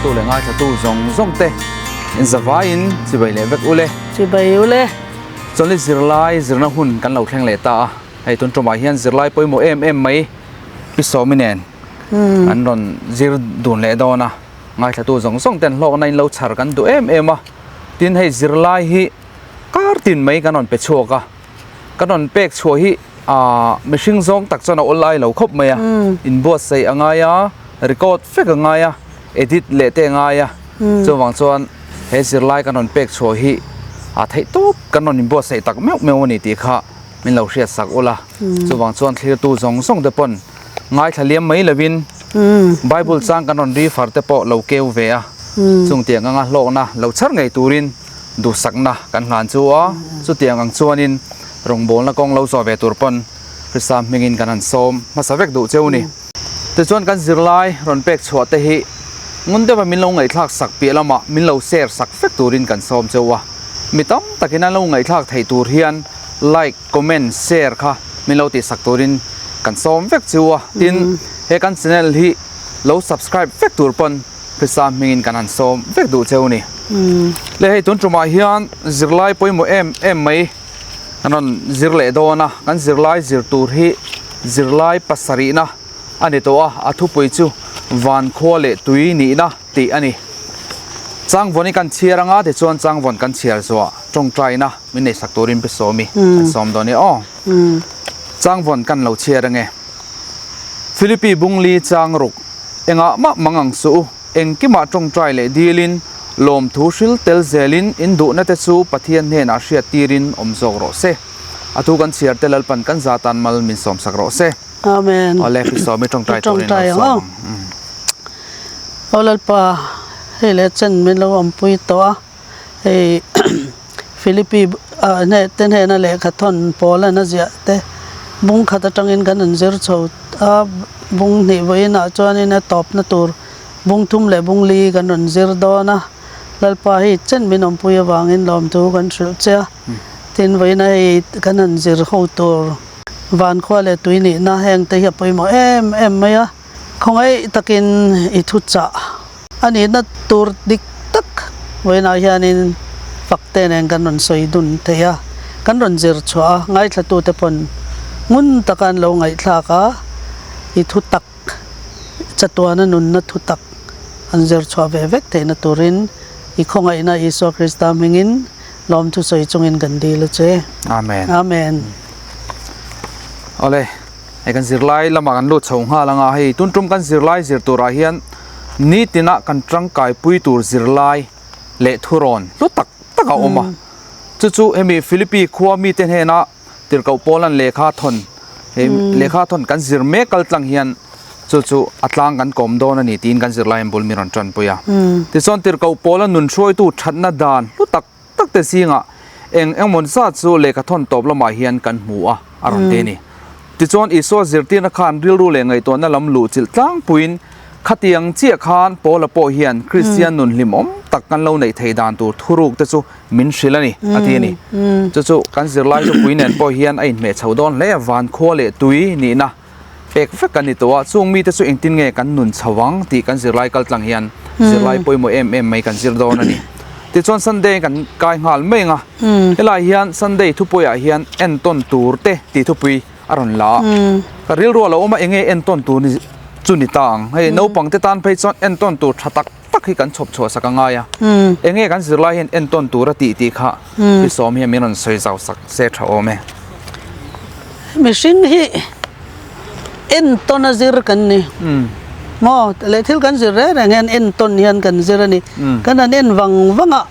Thiltu leh ngaithlatu zawng zawng te in zavaiin chibai leh vek ule. Chibai ule. Chawlhni zirlai zirna hun kan lo thleng leh ta a, hei tun tumah hian zirlai pawimawh em em mai Pi Sawmi nen an rawn zir dun leh dawn a, ngaithlatu zawng zawng ten hlawkna in lo chhar kan duh em em a, tin hei zirlai hi kar tin mai kan rawn pe chhuak a. Ka rawn pek chhuah hi aah mihring zawng tak chuan a awl lai lo khawp mai a, inbuatsaih a ngai a, record vek a ngai a, edit leh te a ngai a, chuvang chuan he zirlai kan rawn pek chhuah hi a theih tawp kan rawn inbuatsaih tak meuh meuh a ni tih kha min lo hriat sak ula, chuvang chuan thlirtu zawng zawng te pawn ngaithla liam mai lovin Bible chang kan rawn refer te pawh lo keu ve a, chung tiang anga hlawkna lo chhar ngei turin. Duhsakna kan hlan chu a, chutiang ang chuanin rawngbawlna kawng lo zawh ve tur pawn Krista hmingin kan han sawm hmasa vek duh cheu ni. Tichuan kan zirlai rawn pek chhuah te hi ngun deuha min lo ngaihthlak sak piah lamah min lo share sak vek turin kan sawm cheu a. Mi tam takin an lo ngaihthlak theih tur hian like, comment, share kha min lo tihsak turin kan sawm vek cheu a. Tin, he kan channel hi lo subscribe vek tur pawn Krista hmingin kan han sawm vek duh cheu ni. Le hei tun tumah hian zirlai pawimawh em em mai kan rawn zir leh dawn a, kan zirlai zir tur hi zirlai pasarihna a ni tawh a, a thupui chu van khua leh tui nihna tih a ni. Changvawn hi kan chhiar anga tichuan changvawn kan chhiar zuah tawngtaina min nei sak turin Pi Sawmi kan sawm dawn e aw. Changvawn kan lo chhiar ange. Philippi Bungli chang ruk. Engah mah mang ang suh u, engkimah tawngtai leh dilin, lawmthu hril tel zelin in duhna te chu Pathian hnenah hriat tirin awm zawk rawh se. A thu kan chhiar te Lalpan kan za tan mal min sawmsak rawh se. Amen. Awle, Pi Sawmi tawngtai turin lo sawm ang. Aw Lalpa, hei leh chen min lo awmpui tawh a, hei Philippi te hnena lehkha thawn Paula'n a ziah te bung khat atangin kan han zir chho a, bung hnih vawiinah chuanin a tawpna tur bung thum leh bung li kan rawn zir dawn a, Lalpa hei chen min awmpui avangin lawmthu kan hrilh che a, tin vawiina hei kan han zir ho tur vankhua leh tui nihna heng te hi a pawimawh em em mai a. Khawngaih takin i thuchah a nihna tur dik tak vawiinah hianin fakte nen kan rawn sawi dun thei a, kan rawn zir chhuah a, ngaithlatute pawn ngun taka an lo ngaihthlak a, i thutak chatuana nunna thutak an zir chhuah ve vek theihna turin i khawngaihna Isua Krista hmingin lawmthu sawi chungin kan dil a che. Amen. Amen. Awle. Hei kan zirlai lamah kan lut chho nghal ang a, hei tun tum kan zirlai zir turah hian nitina kan tangkai pui tur zirlai leh thurawn hlu tak tak a awm a, chu chu hemi Philippi khua mite hnena tirhkoh Paula'n lehkha thawn hei lehkha thawn kan zir mek kal tlang hian chu chu a tlang kan kawm dawn a ni tiin kan zirlai in bul mi rawn tanpui a, tichuan tirhkoh Paula nun hruaitu thatna dan hlu tak tak te zingah eng engmawn zat chu lehkha thawn tawp lamah hian kan hmu a, a rawn ti a ni. Tichuan, Isua zirtirna khan rilru leh ngaihtuahna lam luh chilh tlangpuiin khatiang chiah khan Paula pawh hian Kristian nun hlimawm tak kan lo neih theih dan tur thuruk te chu min hrilh a ni, a ti a ni. Chu chu kan zirlai thupui nen pawh hian a inhmeh chho dawn hle a, vankhua leh tui nihna pek vek kan ni tawh a, chung mite chu engtin nge kan nun chho ang tih kan zirlai kal tlang hian zirlai pawimawh em em mai kan zir dawn a ni. Tichuan Sunday kan kai nghal mai ang a, helai hian Sunday thupuiah hian entawn tur te tih thupui a rawn la a, ka rilru a lo awm a enge entawn tur ni chu ni ta ang, hei naupang te tan phei chuan entawn tur tha tak tak hi kan chhawp chhuah sak a ngai a, enge kan zirlai hian entawn tur a tih tih kha Pi Sawm hian min rawn sawi zau sak se tha awm e. Mihring hi entawn a zir kan ni maw leh thil kan zir reng reng hian entawn hian kan zir a ni kan han en vang vang a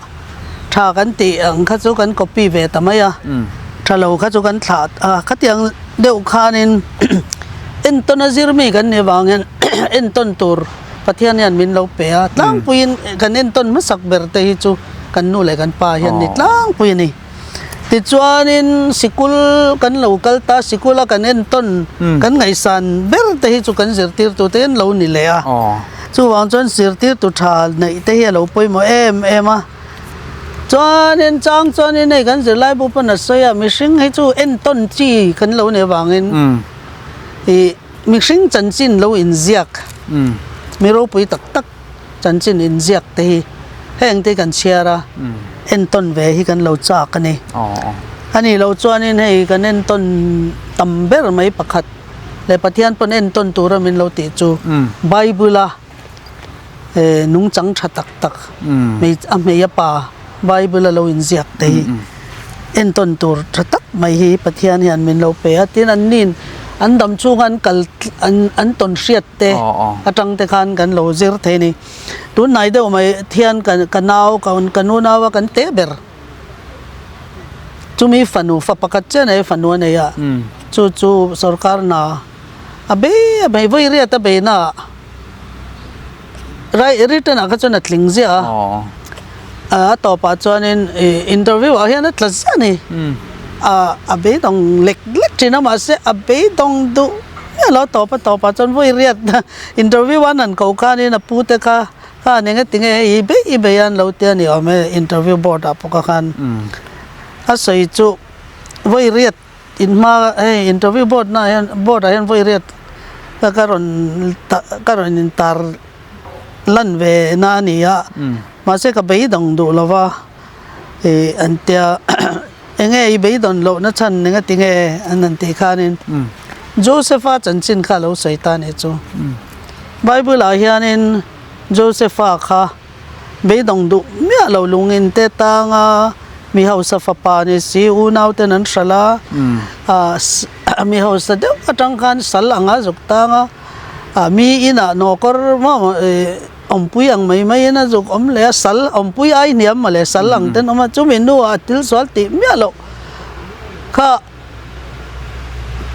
tha kan tih ang kha chu kan copy ve ta mai a tha lo kha chu kan thlah a khatiang deuh khanin entawn a zir mi kan nih avang hian entawn tur Pathian hian min lo pe a tlangpuiin kan entawn hmasak ber te hi chu kan nu leh kan pa hian ni tlangpui a ni. Tichuanin sikul kan lo kal ta, sikula kan entawn, kan ngaihsan ber te hi chu kan zirtirtu te an lo ni leh a. Chuvang chuan zirtirtu tha neih te hi a lo pawimawh em em a. Chuanin chang chuanin hei kan zirlaibu pawn a sawi a, mihring hi chu entawn chi kan lo nih avangin ih mihring chanchin lo inziak mi ropui tak tak. chanchin inziak te hi heng te hi kan chhiar a, entawn ve hi kan lo chak a ni. A nih loh chuanin hei kan entawn tam ber mai pakhat leh Pathian pawn entawn tura min lo tih chu Bible a nungchang tha tak tak a hmei a pa Bible a lo inziak te hi entawn tur tha tak mai hi Pathian hian min lo pe a. Tin anni'n an dam chhunga an kal an tawn hriat te atang te khan kan lo zir thei a ni. Tunhnai deuh mai thian ka nau ka nu naua kan teh ber. Chumi fanu fa pakhat chiah nei fanu a nei a, chu chu sorkar hna a bei a bei vawi riat a bei na ah written ah kha chuan a tling ziah a, a tawpah chuanin ih interview ah hian a tla ziah a ni, a beidawng lek lek thin a mahse a beidawng duh miah lo a tawp a tawpah chuan vawi riat interview a an han ko khanin a pute kha. Khan eng ati nge i bei i bei an lo ti a ni awm e interview board ah pawh ka khan a sawi chu vawi riat in hma hei interview board na ah hian board ah hian vawi riat ka ka rawn ka rawn in tar lan ve na a ni a mahse ka beidawng duh lo va ih an tia eng nge i beidawn loh na chhan eng ati nge an han tih khanin Joseph-a chanchin kha a lo sawi ta a nih chu. Bible ah hianin Josepha kha beidawng duh miah lo lungin te tanga mi hausa fapa ni si unau ten an hralh a, mi hausa deuh atang khan sal anga zuk tanga mi inah nawkawr maw awmpui ang mai maiin a zuk awm leh a, sal awmpui ai hniam mawle sal ang ten awm a, chumi hnuah a thil sual tih miah loh kha.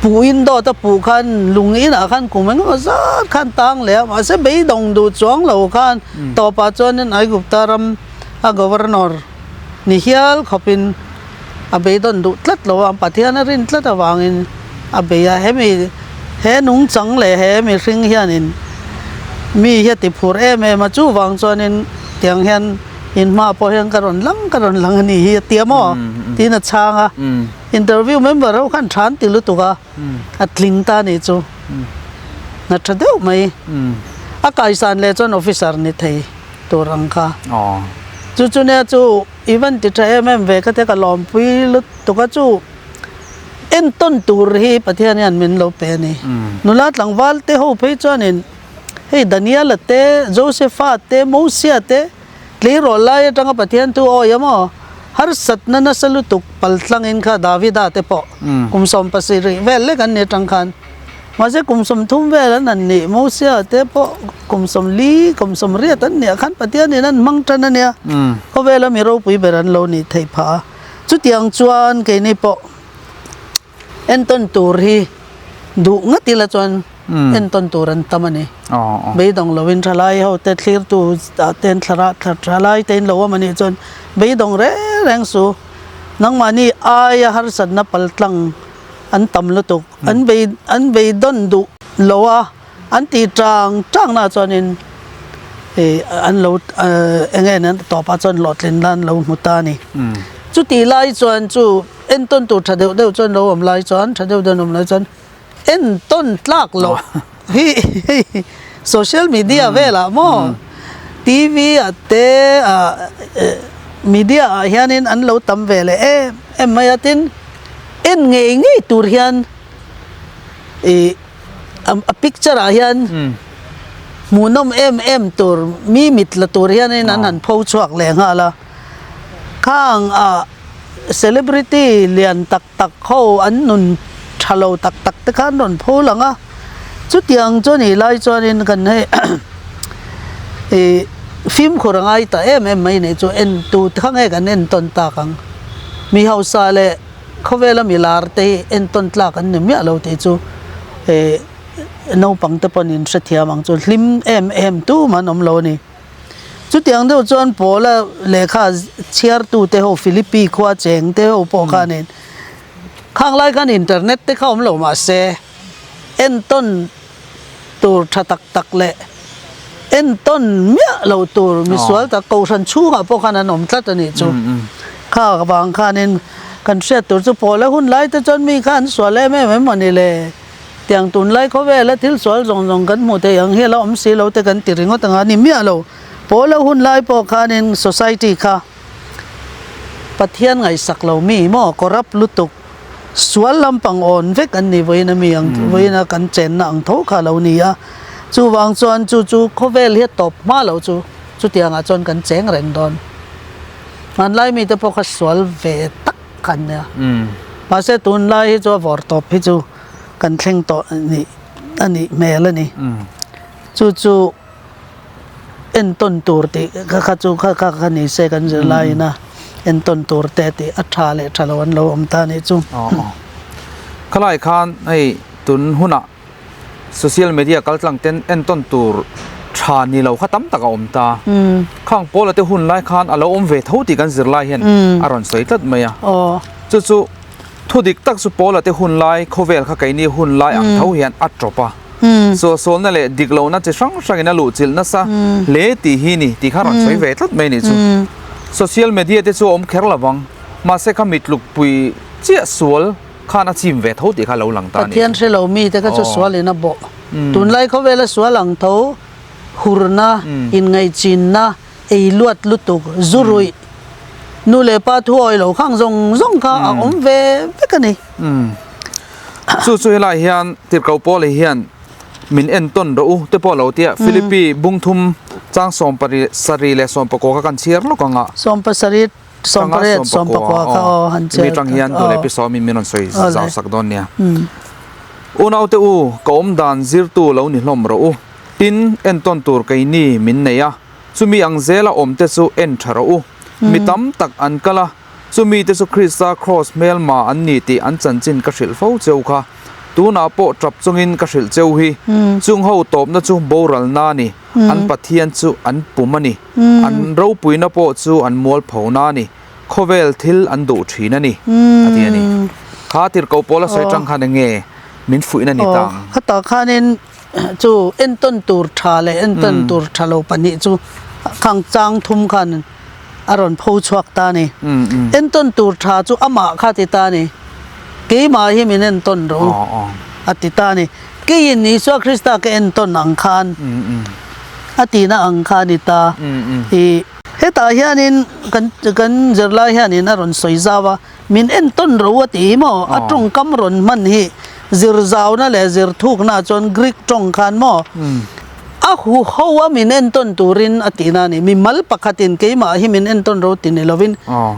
Puh in dawt a puh khan lung inah khan kum engemaw zat khan tang leh a mahse beidawng duh chuang lo khan tawpah chuanin Aigupta ram a governor ni hial khawpin a beidawn duh tlat lo a, Pathian a rin tlat avangin a bei a, hemi he nungchang leh he mihring hianin mi hi a ti phur em em a, chuvang chuanin tiang hian in hmaah pawh hian ka rawn lang ka rawn lang a ni hi a ti a maw tiin a chhang a. Interview member ho khan tha an ti lutuk a, a tling ta nih chu. Hna tha deuh mai. A kaisan leh chuan officer ni thei tur ang kha. Chu chu nia chu i van ti tha em em ve ka tia ka lawmpui lutuk a chu entawn tur hi Pathian hian min lo pe a ni. Nula tlangval te ho phei chuanin hei Daniela te, Josepha te, Mosia te, Tleirawl lai atanga Pathian thu awi a maw? Harsatna nasa lutuk paltlangin kha Davida te pawh kum 70 vel lek an ni atang khan mahse kum 30 vel an han nih Mosia te pawh kum 40 kum 80 an nih ah khan Pathianin an hmang tan a nia khawvela mi ropui ber an lo nih theih phah a chutiang chuan keini pawh Entawn tur hi duh ngat ila chuan entawn tur an tam a ni. Beidawng lovin thalai ho te thlirtu ah ten thlarah thalai te in lo awm a nih chuan beidawng reng reng su. Nangmahni aia harsatna paltlang an tam lutuk. An bei an beidawn duh lo a, an tih tang tang na chuanin ih an lo eng nge an tawpah chuan hlawhtlin nan lo hmu ta a ni. Chutih lai chuan chu. Entawn tur tha deuh deuh chuan lo awm lai chuan tha deuh deuh an awm lai chuan entawn tlak loh hi social media velah maw TV ah te ah media ah hianin an lo tam ve leh em em mai a tin en ngei ngei tur hian ih a picture ah hian hmuhnawm em em tur mi mit la tur hianin an han pho chhuak leh nghal a khang ah. Celebrity lian tak tak ho an nun tha lo tak tak te khan rawn pho lang a, chutiang chu anih lai chuanin kan hei ih fimkhur a ngai ta em em mai nih chu en tu kha nge kan entawn tak ang, mi hausa leh khawvela mi lar te hi entawn tlak an ni miah lo tih chu ih naupang te pawhin in hrethiam ang chu hlim em em tumah an awm lo a ni. Chutiang deuh chuan Paula lehkha chhiartute ho Philippi khua chengte ho pawh khanin khang lai khan internet te kha awm lo mahse entawn tur tha tak tak leh entawn miah lo tur misual tak kohhran chhungah pawh khan an awm tlat a nih chu. Kha vang khanin kan hriat tur chu Paula hun lai te chuan mi kha an sual em em em a ni le. Tiang tunlai khawvela thil sual zawng zawng kan hmuh theih ang hi a la awm si lo te kan ti ringawt ang a ni miah lo. Paula hun lai pawh khanin society kha Pathian ngaihsak lo mi maw corrupt lutuk sual lampang awn vek an ni vawiin a mi ang vawiin a kan chenna ang tho kha a lo ni a. Chuvang chuan chu chu khawvel hi a tawp hma lo chu chutiangah chuan kan cheng reng dawn. Hmanlai mite pawh kha sual ve tak kha an nia. Mahse tunlai hi chu a vawr tawp hi chu kan thleng tawh a a nih hmel a ni. Chu chu. Entawn tur tih kha kha chu kha kha kha ni se kan zir laiin a entawn tur te tih a tha leh tha lo an lo awm ta nih chu. Khalai khan hei tun hunah social media kal tlang ten entawn tur tha ni lo kha tam tak a awm ta. Khang Paula te hun lai khan a lo awm ve tho tih kan zir lai hian a rawn sawi tlat mai a. Chu chu thu dik tak chu Paula te hun lai khawvel kha keini hun lai ang tho hian a tawp a. Suahsualna leh dik lohna chi hrang hrangin a luhchilh nasa hle tih hi ni tih kha rawn sawi ve tlat mai a nih chu. Social media te chu a awm kher lovang, mahse kha mitlukpui chiah sual khan a chim ve tho tih kha a lo lang ta a nih chu. Pathian hre lo mite kha chu sualin a bawh. Tunlai khawvela sual ang tho, hurna, inngaihchinna, ei luat lutuk, zu ruih, nu leh pa thu awi lo khang zawng zawng kha a awm ve vek a ni. Chu chu helai hian Tirhkoh Paula hian min entawn rawh u te pawh a lo tia Philippi bungthum chang sawmpasarih leh sawmpakua kha kan chhiar lawk ang a. Sawmpasarih, sawmpariat, sawmpakua kha aw han chhiar. Mi tang hian duh leh pi sawmin min rawn sawi zau sak dawn nia. Unaute u, ka awm dan zirtu lo ni hlawm rawh u. Tin, entawn tur keini min nei a, chumi ang zela awmte chu en tha rawh u. Mi tam tak an kal a. Chumi te chu Krista kraws hmelma an ni tih an chanchin ka hrilh fo cheu kha. Tunah pawh tap chungin ka hrilh cheu hi. Chung ho tawpna chu boralna a ni, an Pathian chu an pum a ni, an ropuina pawh chu an mualphona a ni, khawvel thil an duh thin a ni, a ti a ni. Kha tirhkoh pawl a sawi tang khan enge min fuihna ni ta ang? Khatah khanin chu entawn tur tha leh entawn tur tha lo pahnih chu khang chang thum khan a rawn pho chhuak ta a ni. Entawn tur tha chu amah kha ti ta a ni. Keimah hi min entawn rawh u a ti ta a ni. Keiin Isua Krista ka entawn ang khan a tihna ang kha a ni ta. I hetah hianin kan kan zirlai hianin a rawn sawi zau a, min entawn rawh u a tih hi maw a tawngkam rawn hman hi zir zauna leh zir thuknaah chuan Greek tawng khan maw A huho a min entawn turin a tihna a ni. Mimal pakhatin keimah hi min entawn ro ti ni lovin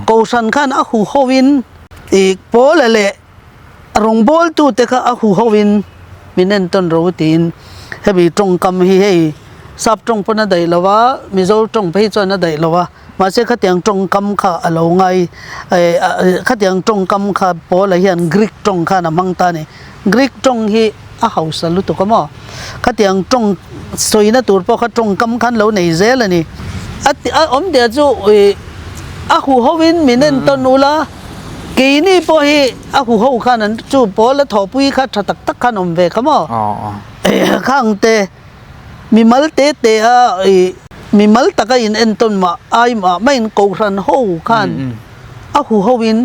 Kohhran khan a huhoin i Paula leh rawngbawltute kha a huhoin min entawn ro tiin hemi tawngkam hi hei sap tawng pawn a daih lo a, Mizo tawng phei chuan a daih lo a, mahse khatiang tawngkam kha a lo ngai khatiang tawngkam kha Paula hian Greek tawng khan a hmang ta a ni. Greek tawng hi a hausa lutuk a maw? Khatiang tawng sawina tur pawh kha tawngkam khan lo nei zel a ni. A a awmzia chu ih a huhoin min entawn ula, keini pawh hi a huho khan an chu pawl a thawhpui kha tha tak tak khan awm ve kha maw? Khang te mimal te te a ih mimal taka in entawn mah ai mah maiin kohhran ho khan a huhoin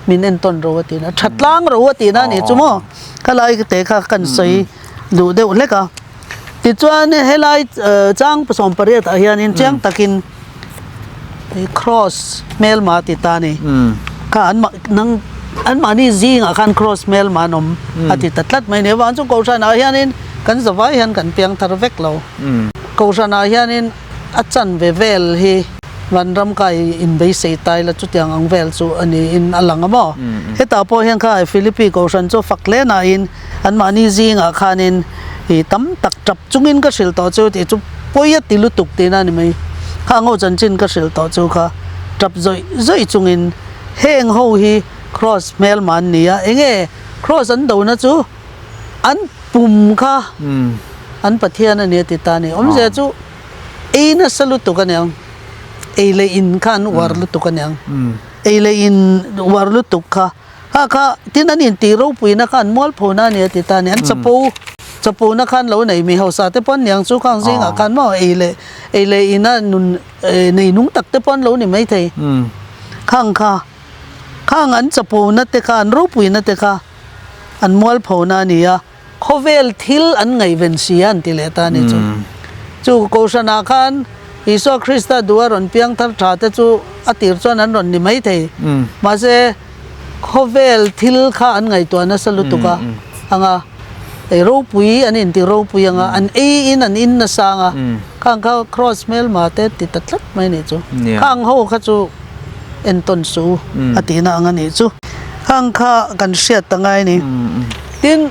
min entawn ro a tihna tha tlang ro a tihna a nih chu maw khalai te kha kan sawi duh deuh hlek a tichuan helai chang 18 ah hianin chiang takin cross hmelma a ti ta a ni kha an mah nang an mahni zingah khan cross hmelma an awm a ti ta tlat mai a ni avang chu kohhran ah hianin kan zavai hian kan piang thar vek lo kohhran ah hianin a chanve vel hi Vanram kai inbeisei tai la chutiang ang vel chu a niin a lang a maw? Hetah pawh hian kha Philippi Kohhran chu fak hle nain anmahni zingah khanin i tam tak tap chungin ka hrilh tawh chu tih chu pawi a ti lutuk tihna a ni mai. Kha ngo chanchin ka hrilh tawh chu kha tap zawih zawih chungin heng ho hi Kraws hmelma an ni a, enge Kraws an dona chu an pum kha an Pathian a ni a ti ta a ni. Awmzia chu. Ei nasa lutuk a niang, ei leh in kha an uar lutuk a niang, ei leh in uar lutuk kha, kha kha tin an intih ropuina kha an mualphona a ni a ti ta a ni, an chapo chapona kha an lo nei mi hausa te pawh an niang chu khang zingah khan maw ei leh ei leh ina nun nei nung tak te pawh an lo ni maithei, khang kha khang an chapona te kha an ropuina te kha an mualphona a ni a. Khawvel thil an ngaihven si a an ti leh ta a ni chu. Chu Kohhranah khan Isua Krista duha rawn piang thar tha te chu a tir chuan an rawn ni mai thei. Mahse, khawvel thil kha an ngaihtuah nasa lutuk a ang a, ei ropui an inti ropui ang a, an ei in an in nasa ang a, khang kha kraws hmelma te ti ta tlat mai a nih chu. Khang ho kha chu entawn suh u a tihna ang a nih chu. Khang kha kan hriat ta ngai a ni. Tin,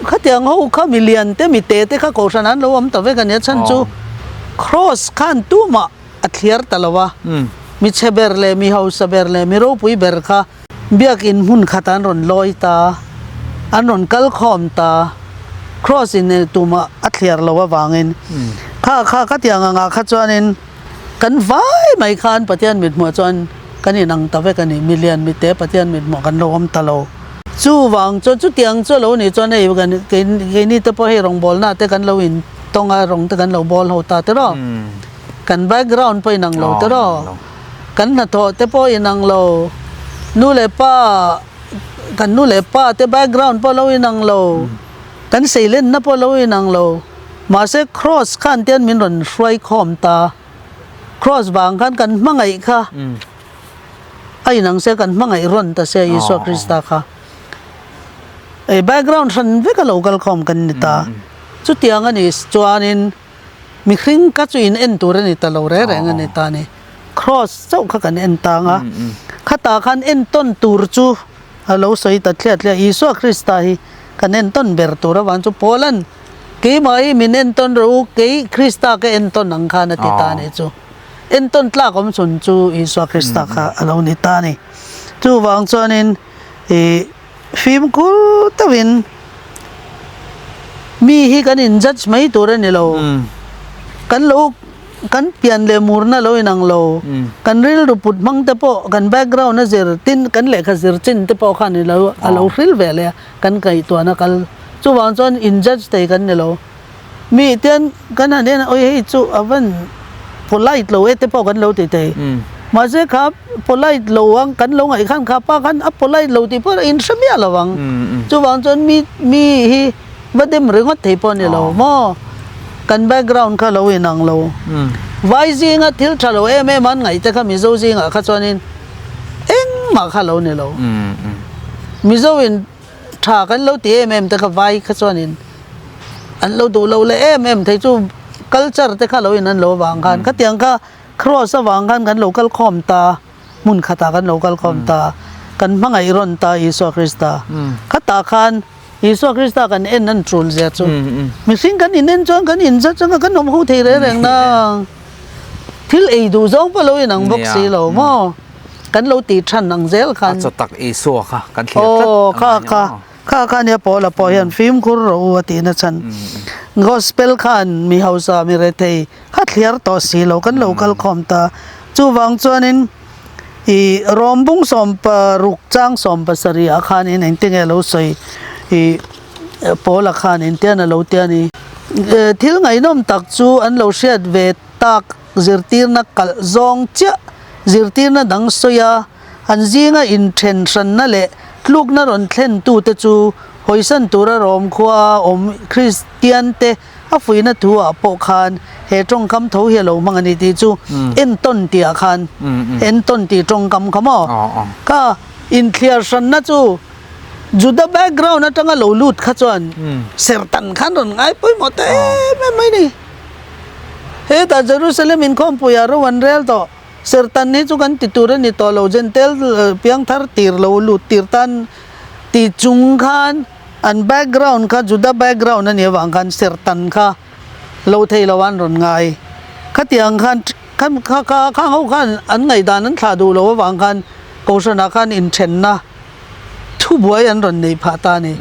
khatiang ho kha mi lian te mi te te kha kohhran an lo awm ta vek a nia chhan chu kraws khan tumah a thliar ta lo a, mi chhe ber leh mi hausa ber leh mi ropui ber kha biakin hmun khat an rawn lawi ta, an rawn kal khawm ta, kraws in tumah a thliar lo avangin kha kha khatiang angah kha chuanin kan vai mai khan Pathian mithmuh chuan kan inang ta vek a ni, mi lian mi te Pathian mithmuh kan lo awm ta lo. Chuvang chuan chutiang chu a lo nih chuan hei kan keini te pawh hei rawngbawlna te kan lo in tawng a rawng te kan lo bawl ho ta tiraw. Kan background pawh inang lo tiraw. Kan hnathawh te pawh inang lo. Nu leh pa kan nu leh pa te background pawh lo inang lo. Kan seilenna pawh lo inang lo. Mahse cross khan tian min rawn hruai khawm ta. Cross vang khan kan hmangaih kha. A inang se kan hmangaih rawn ta se Isua Krista kha. Ei background hran vek a lo kal khawm kan ni ta. Chutiang a nih chuanin mihring ka chu in en tur a ni ta lo reng reng a ni ta ni. Cross chauh kha kan en tang a. Khatah khan entawn tur chu a lo sawi ta thliah thliah Isua Krista hi kan entawn ber tur avang chu Paula'n keimah hi min entawn rawh u kei Krista ka entawn ang khan a ti ta a nih chu. Entawn tlak awm chhun chu Isua Krista kha a lo ni ta a ni. Chuvang chuanin ih fimkhur deuhin mi hi kan in judge mai tur a ni lo. Kan lo kan pian leh murna lo inang lo. Kan rilru put hmang te pawh kan background a zir tin kan lehkha zir chin te pawh khan ilo a lo hril ve leh a kan ngaihtuahna kal. Chuvang chuan in judge thei kan ni lo. Mi tian kan han en a awi hei chu a van polite lo e te pawh kan lo ti thei. Mahse kha polite lo ang kan lo ngaih khan kha pa khan a polite lo tih pawh a inhre miah lo ang. Chuvang chuan mi mi hi va dem ringawt thei pawh a ni lo maw? Kan background kha lo inang lo. Vai zinga thil tha lo em em an ngaih te kha Mizo zingah kha chuanin engmah kha lo ni lo. Mizo in Tha kan lo ti em em te kha vai kha chuanin an lo duh lo leh em em thei chu culture te kha lo in an lo vang khan khatiang kha cross avang khan kan lo kal khawm ta hmun khatah kan lo kal khawm ta kan hmangaih rawn ta Isua Krista khatah khan Isua Krista kan en an tul zia chu mihring kan in en chuan kan in zat chuan kan awm ho thei reng reng na thil ei duh zawng pawh lo inang bawk si lo maw. Kan lo tih than ang zel khan. A chaw tak Isua kha kan thlir tlat Aw kha kha kha kha nia Paula pawh hian fimkhur rawh u a tih na chhan. Gospel khan mi hausa mi rethei kha thliar tawh si lo kan lo kal khawm ta. Chuvang chuanin ih Rawmbung 16 chang 17 ah khanin engtinge lo sawi ih Paula khan intian a lo tia ni. Thil ngaihnawm tak chu an lo hriat ve tak zirtirna kalh zawng chiah zirtirna dang sawi a, an zinga inthen hranna leh tlukna rawn thlentute chu hawisan tura Rom khuaa awm Kristiante a fuihna thu-ah pawh khan he tawngkam tho hi a lo hmang a ni tih chu entawn tihah khan entawn tih tawngkam kha maw? Kha inthliar hranna chu Juda background atanga lo lut kha chuan serhtan khan rawn ngai pawimawh ta em em mai ni. Hetah Jerusalem inkhawmpuiah ro an rel tawh. Serhtan hi chu kan ti tur a ni tawh lo, Jentail piangthar tir lo lut tir tan ti chung khan an background kha Juda background a nih avang khan serhtan kha lo thei lo an rawn ngai. Khatiang khan kha kha khang ho khan an ngaihdan an thlah duh lo avang khan Kohhranah khan inthenna thubuai an rawn neih phah ta a ni.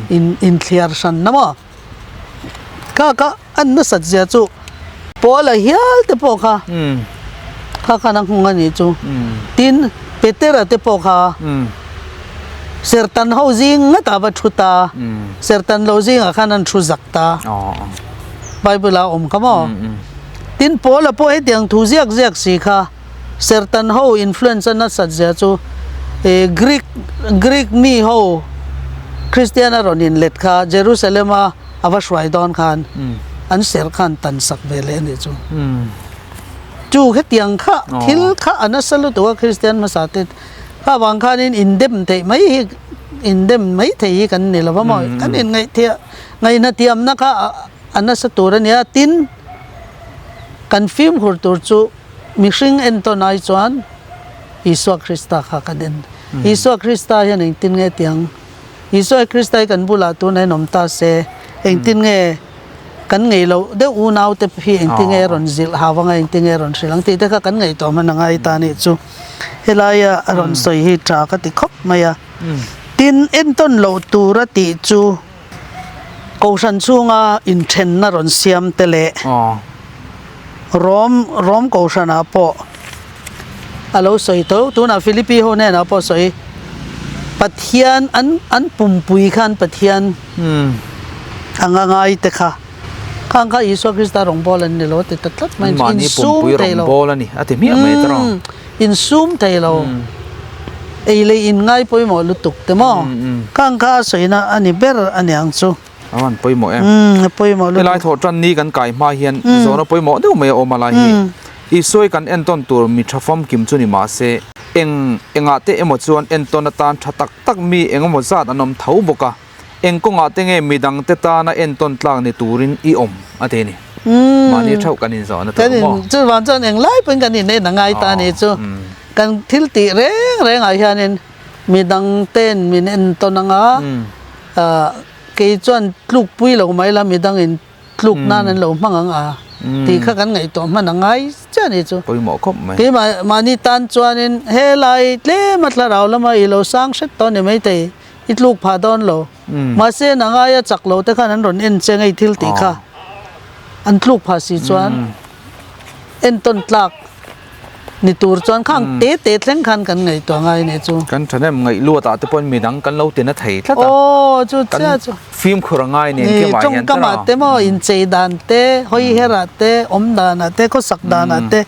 In inthliar hranna maw? Kha kha an nasat zia chu Paula hial te pawh kha kha khan a nghawng a nih chu. Tin, Petera te pawh kha Sertan ho zing ngatah va thu ta, Sertan lo zingah khan an thu zak ta. Bible ah a awm kha maw? Tin, Paula pawh hetiang thu ziak ziak si kha Sertan ho influence a nasat zia chu Greek Greek mi ho Kristian a rawn inlet kha Jerusalem a a va hruai dawn khan an ser khan tan sak ve leh a nih chu. Chu hetiang kha thil kha a nasa lutuk a Kristian hmasa te kha vang khanin indem theih mai hi indem mai thei hi kan ni lo va maw kan inngaih ngaihna thiamna kha a nasa tur a nia tin kan fimkhur tur chu mihring entawn ai chuan Isua Krista kha kan en Isua Krista hian engtin nge tiang Isua Krista hi kan bulah tunah hian awm ta se engtin nge Kan ngei loh deuh unaute hi engtin nge rawn zilh hau anga engtin nge rawn hrilh ang tih te kha kan ngaihtuah hman a ngai ta nih chu. Helaia a rawn sawi hi tha ka ti khawp mai a. Tin, entawn loh tura tih chu Kohhran chhunga inthenna rawn siam te leh Rom Rom Kohhranah pawh a lo sawi tho. Tunah Philippi ho hnenah pawh sawi Pathian an an pumpui khan Pathian anga ngai te kha khang kha Isua Krista rawngbâwl an ni lo a ti ta tlat mai. Mahni pumpui rawngbâwl a ni a ti hmiah mai ta rawh. Insum thei lo. Ei leh in ngai pawimawh lutuk te maw? Khang kha a sawina a ni ber a niang chu. A van pawimawh em? Umm a pawimawh lutuk. Helai thawh tan ni kan kai hma hian zawhna pawimawh deuh mai a awm a lai hi. Isua kan entawn tur mi tha famkim chu ni mahse eng engah te emaw chuan entawn atan tha tak tak mi engemaw zat an awm tho bawk a, eng kawngah te nge midang te tana entawn tlak ni turin i awm a ti a ni. Mahni theuh kan inzawhna tur maw? Chuvang chuan englai pawhin kan inen a ngai ta a nih chu. Kan thil tih reng rengah hianin midang ten min entawn anga Kei chuan tluk pui lo mai la midangin tluk nan an lo hmang ang a tih kha kan ngaihtuah hman a ngai chiah a ni chu. Pawimawh khawp mai. Keimah mahni tan chuanin helai tlem a thlarau lama i lo sang hret tawh a ni maithei, i tluk phah dawn lo. Mahse nangaia chak lo te khan an rawn en che ngei thil tih kha an tluk phah si chuan entawn tlak. Ni tur chuan khang te te thleng khan kan ngaihtuah ngai nih chu. Kan thahnem ngaih luat ah te pawhin midang kan lo tina thei tlat a. Aw chu chiah chu. Kan fimkhur a ngai nen ke mah hian tawngkam ah te maw inchei dan te, hawi her ah te, awm dan ah te, khawsak dan ah te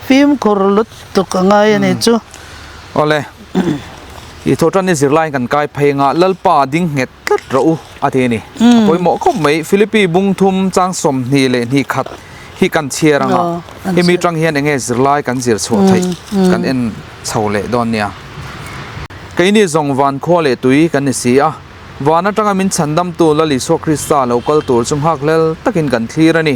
fimkhur lutuk a ngai a nih chu. Awle, i thawhtan i zirlai kan kai phei anga Lalpa ding nghet tlat rawh u a ti a ni. A pawimawh khawp mai Philippi bungthum chang 21 hi kan chhiar ang a, hemi tang hian enge zirlai kan zir chhuah theih kan en chho leh dawn nia. Keini zawng van khua leh tui kan ni si a, van atanga min chhandamtu Lal Isua Krista lo kal tur chu nghakhlel takin kan thlir a ni.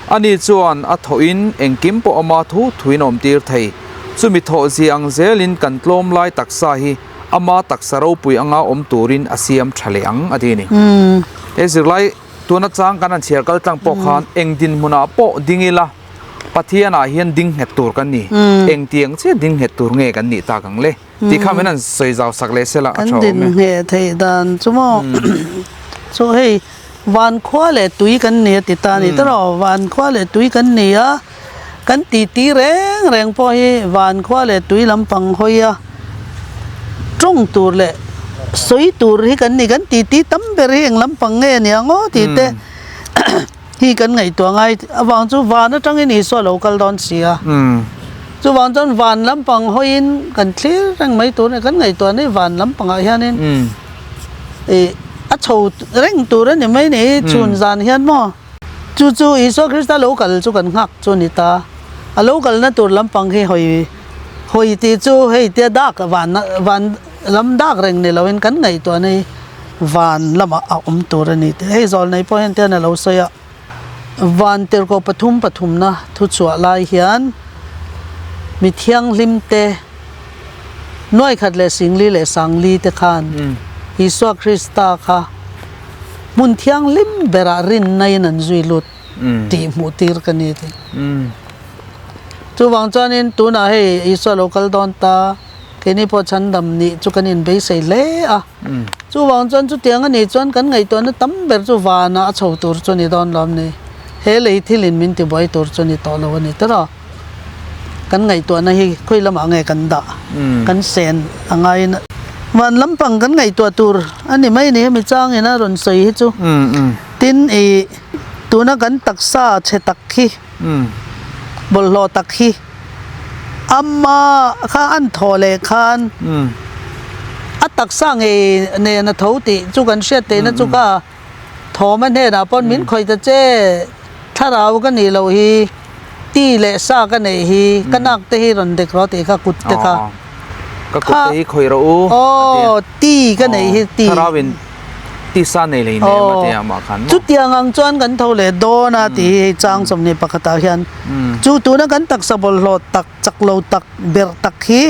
Ani chuan a thawhin engkim pawh ama thu thuin a awmtir thei. Chumi thawh zia ang zelin kan tlawm lai taksa hi ama taksa ropui anga awm turin a siam tha leh ang a ti a ni. He zirlai tuna chang kan han chhiar kal tlang pawh khan eng dinhmunah pawh ding ila Pathianah hian ding nghet tur kan ni. Engtiang chiah ding nghet tur nge kan nih tak ang le tih kha min han sawi zau sak leh sela a Kan tha awm e. din ngheh theih dan chu maw chu hei van khua leh tui kan ni a ti ta a ni tawh van khua leh tui kan ni a kan titi reng reng pawh hi van khua leh tui lampang hawi a tawng tur leh sawi tur hi kan ni kan titi tam ber hi eng lampang nge nia ngaw tih te hi kan ngaihtuah ngai avang chu van atangin Isua lo kal dawn si a chuvang chuan van lampang hawiin kan thlir reng mai tur a ni kan ngaihtuah ni van lampangah hianin ih a chho reng tur a ni mai ni chhun zan hian maw. Chu chu Isua Krista lo kal chu kan nghak chu a ni ta. A lo kalna tur lampang hi hawi hawi tih chu hei tia dak van van lam dak reng ni loin kan ngaihtuahna hi van lamah a awm tur a ni tih hei zawl nei pawh hian tian a lo sawi a. Van tirhkoh pathum pathumna thu chhuah lai hian mi thianghlim te nuai khat leh singli leh sangli te khan Isua Krista kha Hmun thianghlim berah rinnain an zui lut tih hmuh tir ka ni tih. Chuvang chuanin tunah hei Isua lo kal dawn ta, keini pawh chhandam nih chu kan inbeisei hle a. Chuvang chuan chutiang a nih chuan kan ngaihtuahna tam ber chu vanah a chho tur chu a ni dawn lo ni. He lei thilin min tibuai tur chu a ni tawh lo a ni tiraw. Kan ngaihtuahna hi khawi lamah nge kan dah, kan sen a ngaiin van lampang kan ngaihtuah tur a ni mai a ni hemi changin a rawn sawi hi chu. Tin ih tuna kan taksa chhe tak hi, bawlhhlawh tak hi ama kha an thawh leh khan a taksa ngei nen a tho tih chu kan hriat theihna chu kha Thawma hnenah pawn min khawih ta che, thlarau ka nih loh hi. Ti leh sa ka neih hi ka nak te hi rawn dek rawh tih kha kut te kha. Ka kut te hi khawih rawh u a ti a. Aw ti ka neih hi ti. Thlarau in ti sa nei lei nem a ti a mah khan maw. Chutiang ang chuan kan tho leh dawn a tih hi hei chang 21 ah hian chu tuna kan taksa bawlhhlawh tak chak lo tak berh tak hi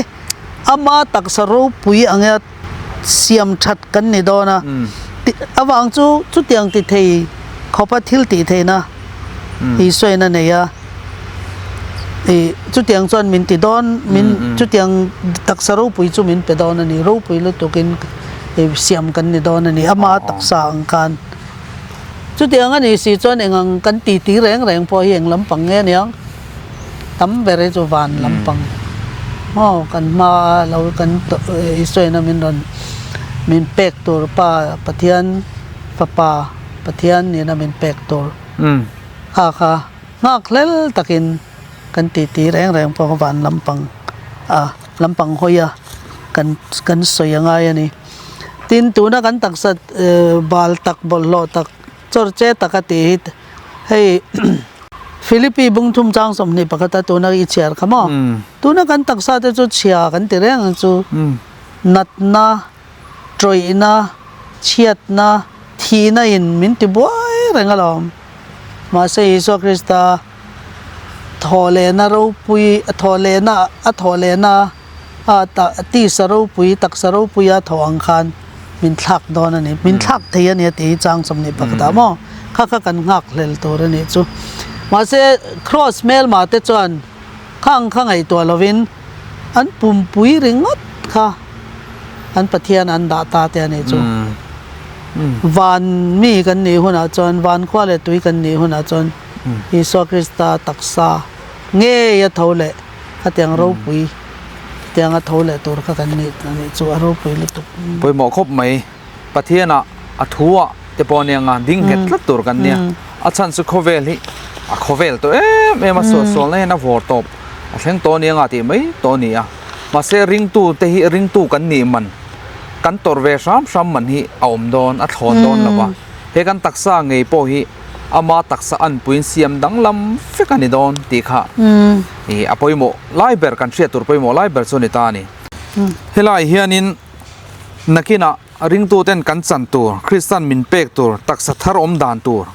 ama taksa ropui anga siam that kan ni dawn a avang chu chutiang ti thei khawpa thil tih theihna Isuain a nei a ih chutiang chuan min ti dawn min chutiang taksa ropui chu min pe dawn a ni ropui lutukin ih siam kan ni dawn a ni ama taksa ang khan chutiang a nih si chuan eng ang kan ti ti reng reng pawh hi eng lampang nge aniang tam ber hi chu van lampang maw kan hma a lo kan Isuain a min rawn min pek tur pa Pathian fapa Pathian nena min pek tur kha kha nghak hlel takin kan titi reng reng pawh van lampang a lampang hawi a kan kan sawi a ngai a ni. Tin tuna kan taksa bal tak bawlhhlawh tak chawr che taka tih hi hei Philippi bungthum chang 21 a tuna i chhiar kha maw tuna kan taksa te chu chhia kan ti reng ang chu natna Tawihna, chhiatna, thihna in min ti buai reng alawm. Mahse Isua Krista thawhlehna ropui, thawhlehna, a thawhlehna a tisa ropui, taksa ropuia thawh ang khan min thlak dawn a ni. Min thlak thei a ni a tih hi chang 21 ah maw? Kha kha kan nghak hlel tur a nih chu. Mahse Kraws hmelma te chuan khang kha ngaihtuah lovin an pumpui ringawt kha an Pathian an dah ta te a nih chu. Van mi kan nih hunah chuan, van khua leh tui kan nih hunah chuan Isua Krista taksa ngei a tho leh khatiang ropui tiang a tho leh tur kha kan nih a nih chu a ropui lutuk. Pawimawh khawp mai. Pathianah a thu ah te pawh ania nga ding nghet tlat tur kan nia. A chhan chu khawvel hi a khawvel tawh em em a, suahsualna hian a vawr tawp a thleng tawh ania nga tih mai tawh a ni a. Mahse ringtu te hi ringtu kan nih man kan tawrh ve hram hram man hi a awm dawn a thlawn dawn lo va. He kan taksa ngei pawh hi ama taksa anpuiin siam danglam vek a ni dawn tih kha ih a pawimawh lai ber kan hriat tur pawimawh lai ber chu a ni ta a ni. Helai hianin Nakinah ringtuten kan chan tur, Kristan min pek tur, taksa thar awm dan tur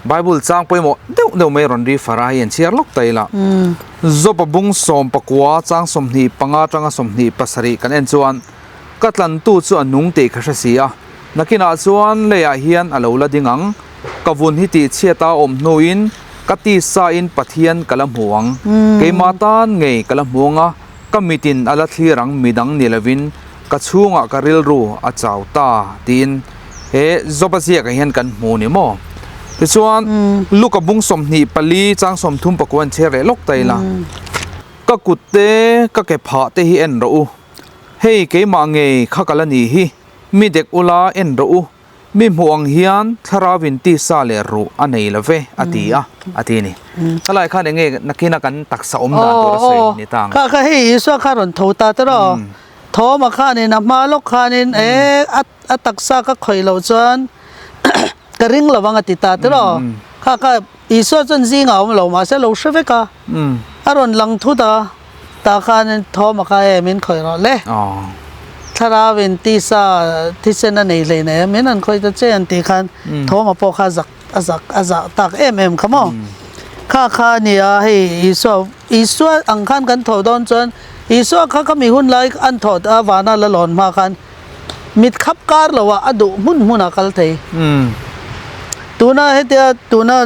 Bible chang pawimawh deuh deuh mai rawn ri far a, hei an chhiar lawk ta ila. Job-a bung 19 chang 25 atanga 27 kan en chuan, Ka tlantu chu a nung tih ka hre si a, nakinah chuan leiah hian a lo la ding ang, ka vun hi tihchhiat a awm hnuin ka tisain Pathian ka la hmu ang, keimah tan ngei ka la hmu ang a, Ka mitin a la thlir ang midang ni lovin ka chhungah ka rilru a chau ta tiin he Job-a ziakah hian kan hmu ni maw? Tichuan, Luka bung 24 chang 39 an chhiar leh lawk ta ila, Ka kut te, ka ke phah te hi en rawh u, hei keimah ngei kha ka la ni hi, mi dek ula en rawh u, Mi hmuh ang hian thlarau in tisa leh ruh a nei lo ve, a ti a, a ti a ni. Helai khan eng nge nakina kan taksa awm dan tur a sawi ni ta ang? Kha kha hei Isua kha rawn tho ta te rawh. Thawma khanin a hma lawk khanin e a taksa ka khawih loh chuan ka ring lo ang a ti ta te rawh. Kha kha Isua chuan zingah a awm lo mahse a lo hre vek a, a rawn lang thut a. Tah khanin Thawma kha e min khawih rawh le. Thlarau in tisa thisen a nei hlei nei a, min han khawih ta che an tih khan Thawma pawh kha a zak a zak a zah tak em em kha maw. Kha kha a ni a, hei Isua Isua ang khan kan tho dawn chuan Isua kha kha mi hun lai an thawh a vana la lawn hma khan Mit khap kar lo ah a duh hmun hmun a kal thei. Tuna hetia tuna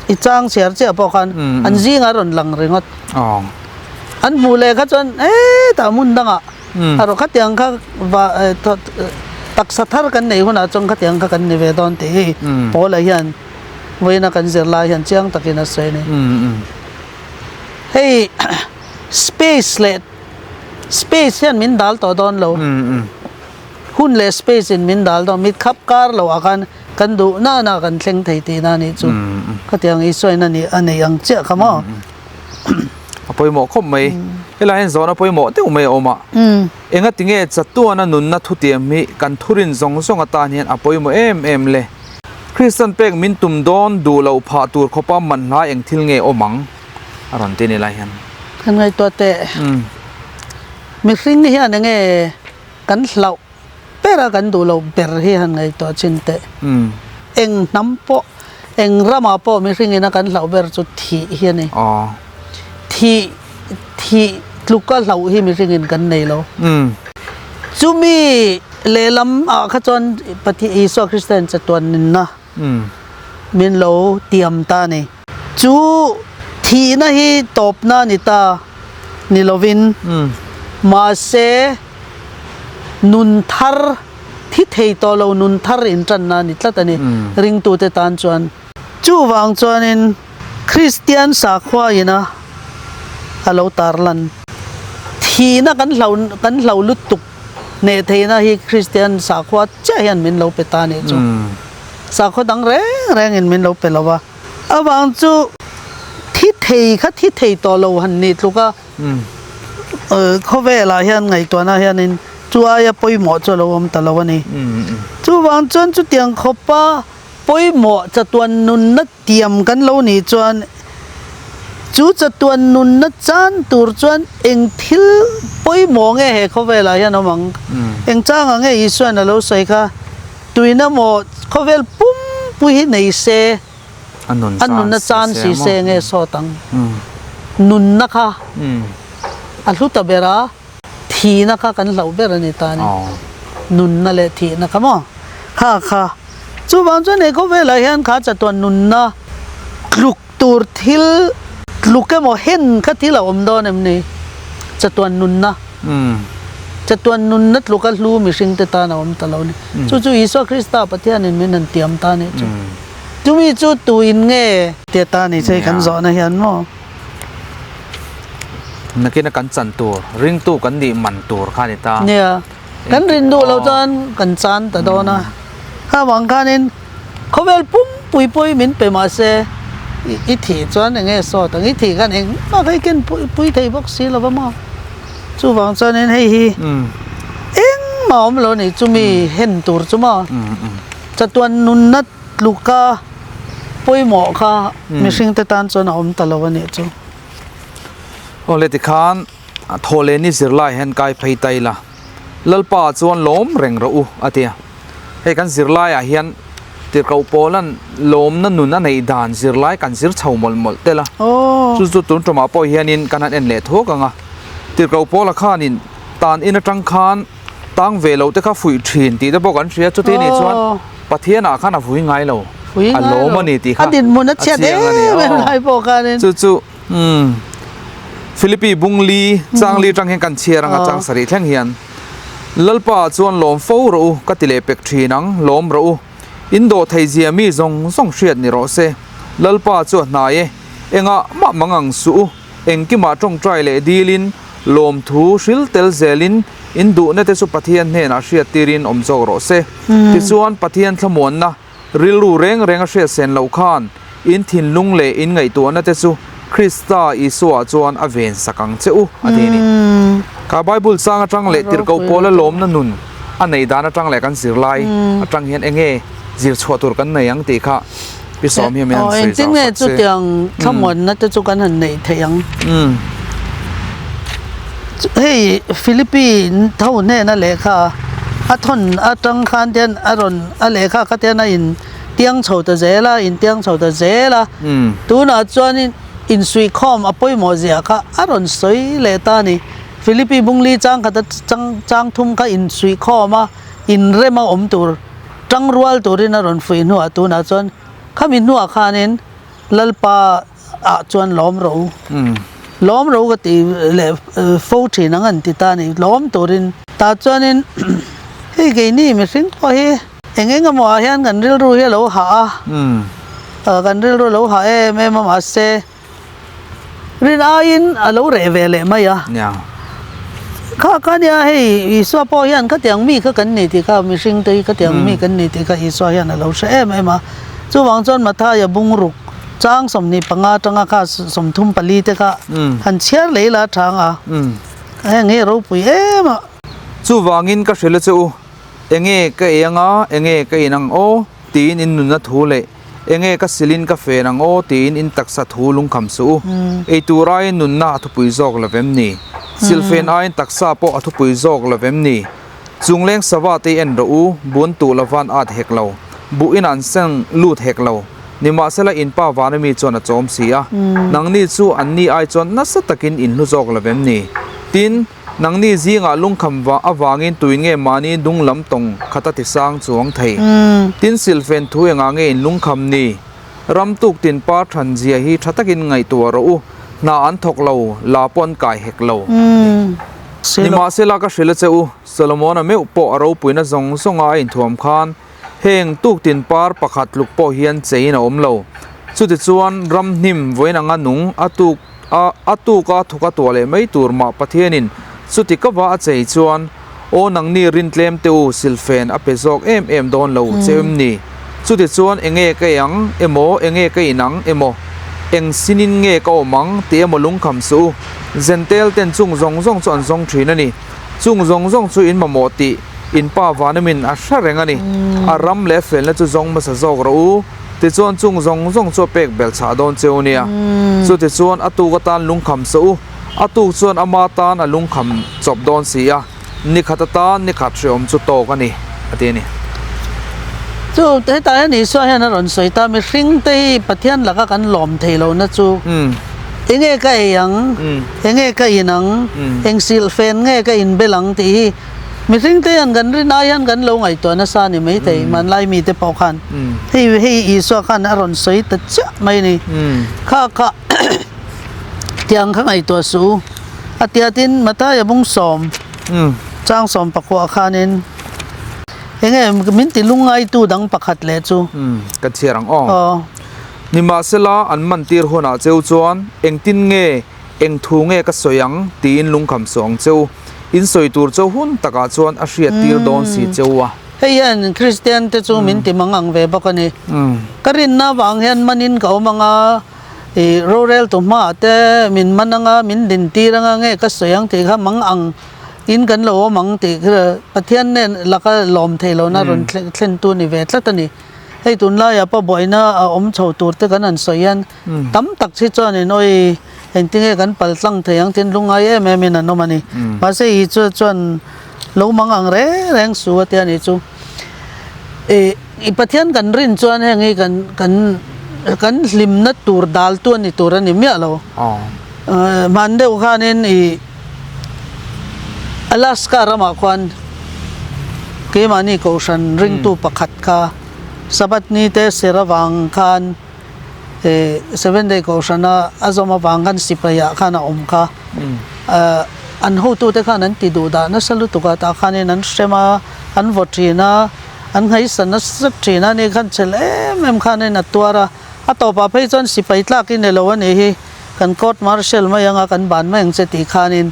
i chang chhiar chiah pawh khan an zingah a rawn lang ringawt. An hmuh leh kha chuan hetah hmun dangah a rawn khatiang kha va taksa thar kan neih hunah chuan khatiang kha kan ni ve dawn tih hi Paula hian vawiina kan zirlai hian chiang takin a sawi a ni. Hei space leh Space hian min dal tawh dawn lo. Hun leh space in min dal dawn. Mit khap kar lo ah khan kan duh na na kan thleng thei tihna a nih chu. Khatiang Isua in a nih a neih ang chiah kha maw. A pawimawh khawp mai. Helai hian zawhna pawimawh deuh mai a awm a. Enga tinge chatuana nunna thutiam hi kan thurin zawng zawng atan hian a pawimawh em em le? Kristan pek min tum dawn duh loh phah tur khawpa manhla eng thil nge awm ang? A rawn ti ni lai hian. Kan ngaihtuah teh. Mihring hian enge kan hlauh ber a kan duh loh ber hi han ngaihtuah chin teh. Eng hnam pawh, eng ramah pawh mihring ina kan hlauh ber chu thih hi a ni. Thih, thih tluka hlauh hi mihring in kan nei lo. Chumi lehlam ah kha chuan Pathian Isua Krista in chatuan nunna min lo tiam ta a ni. Chu thihna hi tawpna ni ta ni lovin mahse nun thar thi thei tawh lo nun thar intanna a ni tlat a ni ringtute tan chuan. Chuvang chuanin Kristian sakhua ina a lo tarlan thihna kan hlo kan hlo lutuk hneh theihna hi Kristian sakhua chiah hian min lo pe ta a nih chu. Sakhaw dang reng rengin min lo pe lo va. Avang chu thi thei kha thi thei tawh lo han nih tluk a, khawvelah hian ngaihtuahna hianin chu aia pawimawh chu a lo awm ta lo a ni. Chuvang chuan chutiang khawpa pawimawh chatuan nunna tiam kan lo nih chuan chu chatuan nunna chan tur chuan eng thil pawimawh nge he khawvelah hian awm ang? Eng changah nge Isuain a lo sawi kha? Tuina maw khawvel pumpui hi nei se, a nunna chan si se nge sawt ang? Nunna kha a hlu ta ber a, thihna kha kan hlauh ber a ni ta a ni. Nunna leh thihna kha maw? Kha kha. Chuvang chuan he khawvelah hian kha chatuan nunna tluk tur thil tluk emaw hen kha thil a awm dawn em ni? Chatuan nunna. Chatuan nunna tluka hlu mihringte tan a awm ta lo a ni. Chu chu Isua Krista Pathianin min han tiam ta a nih chu. Chumi chu tuin nge tia ta ni che kan zawhna hian maw? Nakina kan chan tur, ringtu kan nih man tur kha a ni ta. Nia, kan rin duh loh chuan kan chan ta dawn a. Kha vang khanin khawvel pumpui pawhin min pe mah se i thih chuan eng nge sawt ang, i thih khan engmah kha i ken pui thei bawk si lo va maw? Chuvang chuanin hei hi engmah awm lo a ni, chumi hen tur chu maw? Chatuan nunna tluka pawimawh kha mihringte tan chuan a awm ta lo a nih chu. Aw le tikhan thawhlehni zirlai hian kai phei ta ila, Lalpa chuan lawm reng rawh u a ti a. Hei kan zirlaiah hian tirhkoh pawlan lawmna nun a neih dan zirlai kan zir chho mawlh mawlh tel a. Chu chu tun tumah pawh hianin kan han en leh thuak ang a. Tirhkoh pawla khanin tan in atang khan Tang ve lo te kha fuih thin tih te pawh kan hria, chuti nih chuan Pathianah khan a vui ngai lo, a lawm a ni tih kha a dinhmun a chiang a ni. Chu chu Philippi bungli changli atang hian kan chhiar ang a, chang sarih thleng hian Lalpa chuan lawm fo rawh u ka ti leh pek thin ang, lawm rawh u, in dawh thei zia mi zawng zawng hriat ni rawh se, Lalpa chu a hnai e, engah mah mang ang suh u. Engkimah tawngtai leh dilin, lawmthu hril tel zelin, in duhna te chu Pathian hnenah hriattirin awm zawk rawh se. Tichuan, Pathian thlamuanna rilru reng reng a hriat sen loh khan, in thinlung leh in ngaihtuahna te chu Krista Isuaah chuan a ven sak ang che u, a ti a ni. Kha Bible chang atang leh tirhkoh pawla lawmna nun a neih dan atang leh kan zirlai atang hian enge zir chhuah tur kan nei ang tih kha Pi Sawm hian min han sawi zau sak se. Engtin nge chutiang thlamuanna te chu kan han neih theih ang? Hei Philippi tho hnena lehkha a thawn atang khan te hian a rawn a lehkha kha te hian a in tiang chho ta zel a, in tiang chho ta zel a. Tunah chuanin insuihkhawm a pawimawh zia kha a rawn sawi leh ta a ni. Philippi bungli chang khat a chang thum kha insuihkhawm a, inrem a awm tur. Tangrual turin a rawn fuih hnuah tunah chuan khami hnuah khanin Lalpa ah chuan lawm rawh u, lawm rawh u ka ti leh fo thin ang an ti ta a ni, lawm turin. Tah chuanin hei keini mihring pawh hi eng eng emaw ah hian kan rilru hi a lo hah a, kan rilru a lo hah em em a mahse Rin aiin a lo reh ve leh mai a. Kha kha nia hei Isua pawh hian khatiang mi kha kan ni tih kha mihring te hi khatiang mi kan ni tih kha Isua hian a lo hre em em a. Chuvang chuan Mathaia bungruk chang 25 atanga kha 34 te kha han chhiar lei la chang a. Heng hi a ropui em a. Chuvangin ka hrilh a che u, enge ka ei anga, enge ka in ang aw tiin in nunna thu leh. Enge ka silin ka fen ang aw tiin in taksa thu lungkham suh u. Ei tur aiin nunna a thupui zawk lo vem ni? Silfen aiin taksa pawh a thupui zawk lo vem ni? Chungleng sava te i en rawh u, bun tuh lovan at hek lo, buh in an seng lut hek lo. Nimahsela in pa vana mi chuan a chawm si a, nangni chu anni ai chuan nasa takin in hlu zawk lo vem ni? Tin, nangni zingah lungkham va avangin tuin nge mahni dung lam tawng khata tisang chuang thei? Tin, silfen thu engah nge in lungkham ni? Ram tuk tin par than zia hi tha takin ngaihtuah rawh u, hna an thawk lo, la pawh an kai hek lo. Nimahsela ka hrilh a che u, Solomona meuh pawh a ropuina zawng zawnga a inthuam khan heng tuk tin par pakhat tluk pawh hian cheiin a awm lo. Chutichuan ram hnim vawiin anga nung a tuk a a tuka thawk a tuah leh mai tur mah Pathianin chuti ka va a chei chuan Aw nangni rintlem te u silfen a pe zawk em em dawn lo che em ni? Chutichuan enge ka ei ang emaw enge ka in ang emaw eng sinin nge ka awm ang tih emaw lungkham suh u. Zentel ten chung zawng zawng chu an zawng thin a ni. Chung zawng zawng chu in mamawh tih in pa Vanamin a hre reng a ni. A ram leh a felna chu zawng hmasa zawk rawh u. Tichuan chung zawng zawng chu a pek belh chhah dawn cheu nia. Chutichuan a tuk atan lungkham suh u. A tuk chuan ama tan a lungkham chawp dawn si a, ni khat atan ni khat hreawm chu tawk a ni, a ti a ni. Chu hetah hian Isua hian a rawn sawi ta, mihring te hi Pathian laka kan lawm thei lohna chu enge ka ei ang, enge ka in ang, eng silhfen nge ka inbel ang tih hi mihring te hian kan rin ai hian kan lo ngaihtuah nasa a ni maithei, hmanlai mite pawh khan. Hei hei Isua khan a rawn sawi ta chiah mai a ni. Kha kha. Tiang kha ngaihtuah suh u. A tiatin Mathaia bung sawm chang sawm pakua khanin enge min ti lungngaitu dang pakhat leh chu. Ka chhiar ang aw. Aw. Nimahsela an man tir hunah cheu chuan engtin nge eng thu nge ka sawi ang tiin lungkham suh ang cheu. In sawi tur cheu hun takah chuan a hriat tir dawn si cheu a. Hei hian Kristian te chu min ti mang ang ve bawk a ni. Ka rinna avang hian manin ka awm ang a. I roreltu hmaah te min man anga min din tir anga nge ka sawi ang tih kha mang ang in kan lo awm ang tih kha Pathian nen laka lawm thei lohna rawn thlen tu ni ve tlat a ni. Hei tunlaiah pawh buaina a awm chho tur te kan han sawi hian tam tak hi chuanin awi engtinge kan pal tlang thei ang tiin lungngai em em in an awm a ni. Mahse i chu chuan lo mang ang reng reng su a tia ni chu. I Pathian kan rin chuan heng hi kan kan kan hlimna tur dal tu a ni tur a ni miah lo. Hman deuh khanin i Alaska ramah khuan keimahni kohhran ringtu pakhat kha Sabbath ni te ser avang khan Seventh Day kohhrana a zawm avang khan sipaiah khan a awm kha. An hotute khan an ti duh dah nasa lutuk a, tah khanin an hrem a, an vaw thin a. An ngaihsa nasa thin a ni khan chhel em em khan a in a tuar a, a tawpah phei chuan sipai tlak i ni lo a nih hi, kan court martial mai anga kan ban mai ang che tih khanin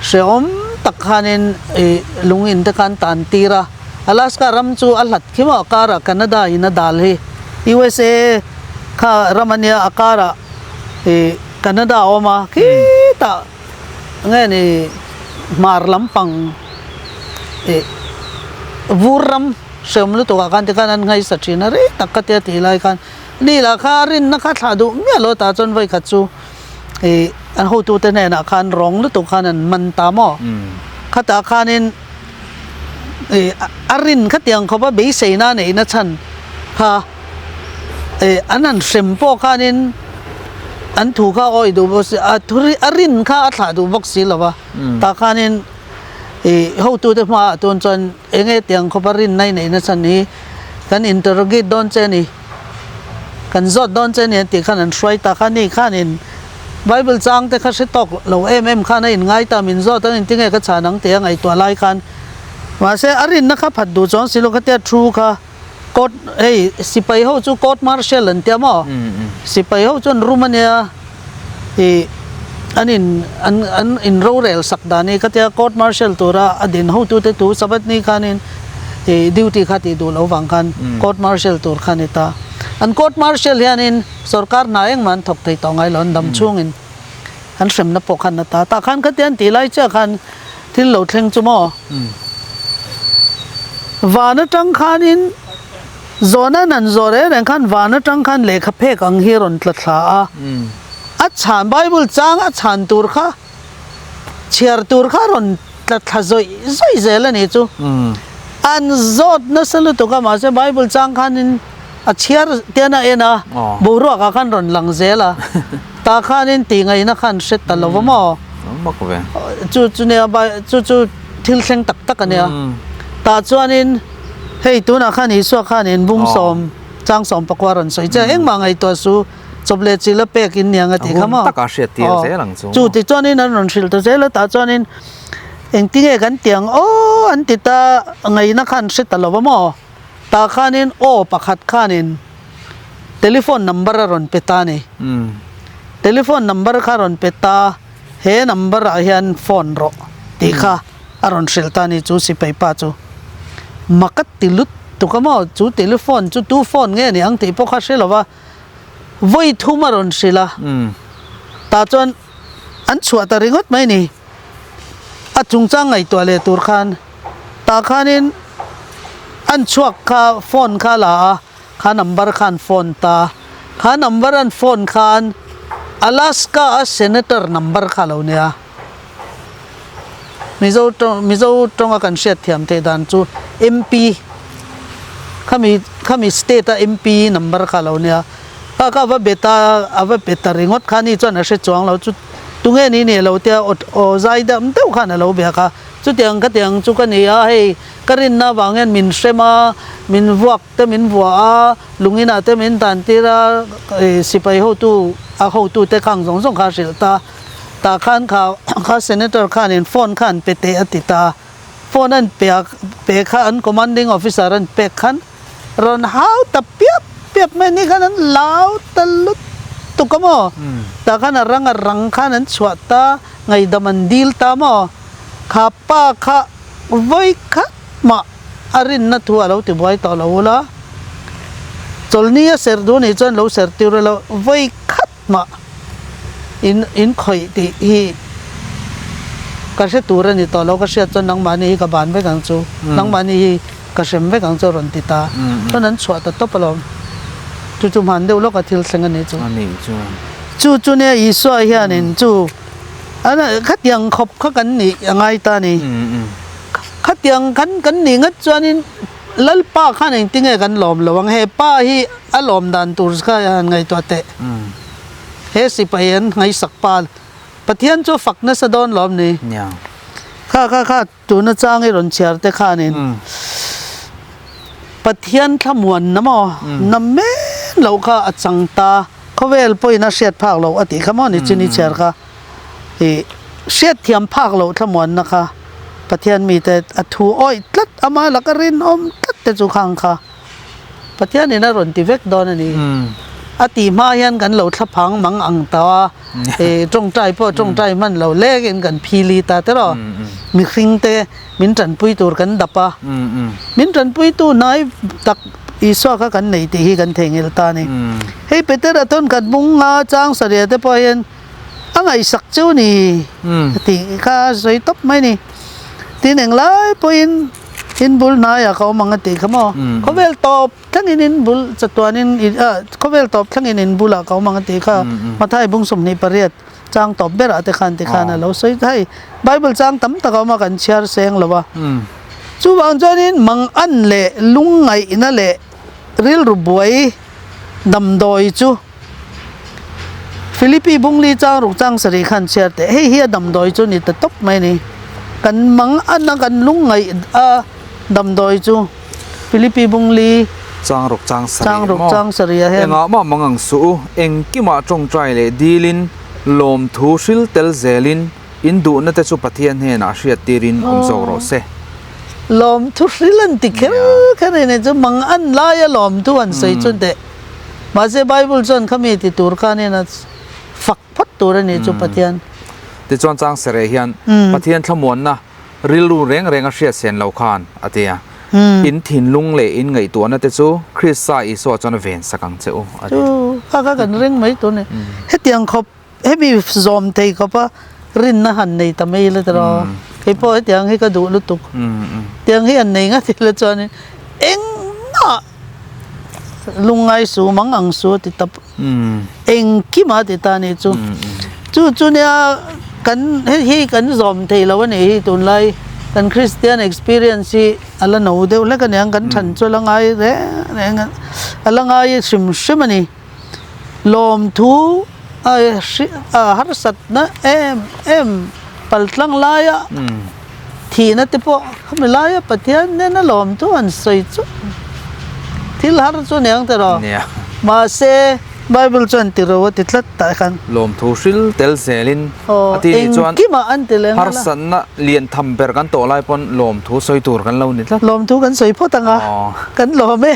hrehawm tak khanin ih lung in te khan tan tir a, Alaska ram chu a hlat khi maw a karah Canada in a dal hi USA kha ram a nia a karah ih Canada a awm a khitah nge ni hmar lampang ih vur ram hrehawm lutuk ah khan tikhan an ngaihsa thin a rei tak ka tia tih lai khan ni lah kha a rinna kha thlah duh miah lo tah chuan vawi khat chu ih an hotute hnenah khan rawng lutuk khan an man ta maw khatah khanin ih a rin khatiang khawp a beiseina neihna chhan kha. Eh an han hrem pawh khanin an thu kha awi duh bawk si a thu a rin kha a thlah duh bawk si lo va tah khanin ih hotute hmaah tun chuan eng nge tiang khawpa rinna i neihna chhan hi kan interrogate dawn che a ni kan zawt dawn che a ni an tih khan an hruai ta kha ni khanin bible chang te kha hre tawk lo em em khan a inngai ta min zawt ang engtinge ka chhan ang tih a ngaihtuah lai khan mahse a rinna kha phat duh chuang si lo khatia thu kha. Court hei sipai ho chu court martial an tia maw sipai ho chuan room a nia ih an in an an in rorel sak dan hi khatia court martial tura a din hotute thu Sabbath ni khanin ih duty kha tih duh loh vang khan court martial tur kha a ni ta an court martial hianin sorkar hna engmah an thawk thei tawh ngai lo an dam chhungin an hremna pawh khan a ta tah khan khatia an tih lai chiah khan thil lo thleng chu maw. Van atang khanin Zawhna an han zawh reng reng khan van atang khan lehkha phek ang hi a rawn tla thla a, a chhan Bible chang a chhan tur kha chhiar tur kha a rawn tla thla zawih zawih zel a nih chu. An zawt nasa lutuk a mahse Bible chang khanin a chhiar tian a en a, boruak ah khan rawn lang zel a, tah khanin tihngaihna khan hre ta lo va maw? Chu chu nia chu chu thil thleng tak tak a nia. Tah chuanin hei tunah khan Isua khanin bung sawm chang sawm pakua rawn sawi che a, engmah ngaihtuah su chawp leh chil a pek in niang a tih kha maw? Chu ti chuanin an rawn hrilh ta zel a, tah chuanin engtinge kan ti ang aw an ti ta ngaihna khan hre ta lo va maw? Tah khanin aw pakhat khanin telephone number a rawn pe ta a ni. Telephone number kha a rawn pe ta, he number ah hian phone rawh tih kha a rawn hrilh ta a ni chu sipai pa chu. Mak a ti lut tuk a maw? Chu telephone chu tu phone nge ni ang tih pawh kha hre lo va, vawi thum a rawn hrilh a. Tah chuan an chhuah ta ringawt mai ni. A chungchang ngaihtuah leh tur khan tah khanin an chhuak kha phone kha la a, kha number khan phone ta. Kha number an phone khan Alaska a senator number kha lo nia. Mizo tawng Mizo tawnga kan hriat thiam theih dan chu MP khami khami state a MP number kha lo nia. Kha kha va bet a a va bet ta ringawt kha ni chuan a hre chuang lo chu tunge ni nih lo tia aw aw zai dam deuh khan a lo biak a chutiang khatiang chu ka ni a hei ka rinna avang hian min hrem a min vuak te min vuah a lungin ah te min dan tir a ih sipai hotu a hotu te khang zawng zawng kha a hrilh ta tah khan kha kha senator khanin phone kha an pe teh a ti ta phone an pe a pe kha an commanding officer an pek khan. Rawn hau ta piap piap mai ni khan an lau ta lut tuk a maw? Tah khan a rang a rang khan an chhuah ta, ngaihdam an dil ta maw? Kha pa kha vawi khat mah a rinna thu a lo ti buai tawh lo ula, chawlhni a ser duh anih chuan lo ser tir ula, vawi khat mah in in khawih tih hi ka hre tur a ni tawh lo, ka hriat chuan nangmahni hi ka ban vek ang chu, nangmahni hi ka hrem vek ang chu a rawn ti ta, chuan an chhuah ta tawp alawm, chu chu hman deuh lawka thil thleng a nih chu. Chu chu nia Isua hianin chu khatiang khawp kha kan nih a ngai ta a ni, khatiang khan kan nih ngat chuanin Lalpa khan engtinge kan lawm lo ang, he pa hi a lawm dan tur kha han ngaihtuah teh. He sipai an ngaihsak pa Pathian chu a fak nasa dawn lawm ni. Kha kha kha tuna chang i rawn chhiar te khanin Pathian thlamuanna maw na men loh kha a chang ta, khawvel pawhin a hriat phak loh a tih kha maw ni chin i chhiar kha. I hriatthiam phak loh thlamuanna kha Pathian mite a thu awih tlat ama laka rinawm tlat te chu khang kha Pathianin a rawn ti vek dawn a ni. A tih hma hian kan lo thla phang mang ang ta a, i tawngtai pawh tawngtai hman lo lekin kan phili ta te rawh. Mihring te min tanpui tur kan dap a, min tanpuitu hnai tak Isua kha kan nei tih hi kan theihnghilh ta a ni. Hei Petera tawn kan bung a chang sarih te pawh hian A ngaihsak chu ni tih kha a sawi tawp mai ni. Tin englai pawhin in bul hnaiah ka awm ang a tih kha maw? Khawvel tawp thlengin in bul chatuanin khawvel tawp thlengin in bulah ka awm ang a tih kha Mathai bung 28 chang tawp berah te khan tikhan a lo sawi ta. Hei Bible chang tam tak a awm a kan chhiar seng lo a. Chuvang chuanin mangan leh lungngaihna leh rilru buai damdawi chu Philippi Bungli chang ruk chang sarih khan chhiar teh. Hei hi a damdawi chu ni ta tawp mai a ni. Kan mang an a kan lungngaih a damdawi chu Philippi Bungli Chang ruk chang sarih chang ruk chang sarih ah hian. Engah mah mang ang suh u, engkimah tawngtai leh dilin, lawmthu hril tel zelin, in duhna te chu Pathian hnenah hriat tirin awm zawk rawh se. Lawmthu hril an ti kher kher a ni chu mang an laia lawmthu an sawi chu teh. Mahse Bible chuan khami ti tur khanin a fak phawt tur a ni chu Pathian. Tichuan chang sereh hian Pathian thlamuanna rilru reng reng a hriat sen lo khan a ti a, In thinlung leh in ngaihtuahna te chu Krista Isua chuan a ven sak ang che u a ti. Chu kha kha kan ring mai tur a ni. Hetiang khawp hemi zawm thei khawpa rinna han nei ta mai ila tiraw. Kei pawh hetiang hi ka duh lutuk. Tiang hi han nei ngat ila chuanin engmah. Lungngai su mang ang su a ti ta engkim a ti ta a nih chu. Chu chu nia kan hei hi kan zawm thei lo a nih hi tunlai kan Kristian experience hi a la no deuh hlek a niang kan than chu a la ngai reng reng a a la ngai hrim hrim a ni. Lawmthu a harsatna em em paltlang laia Thihna te pawh khami laia Pathian nena lawmtu an sawi chu thil har chu niang tiraw? Nia. Mahse Bible chuan ti ro a ti tlat tah khan. Lawmthu hril tel zelin a ti nih chuan Engkimah an ti leh nghal a. Harsatna lian tham ber kan tawh lai pawn lawmthu sawi tur kan lo ni tlat. Lawmthu kan sawi phawt ang a, kan lawm e.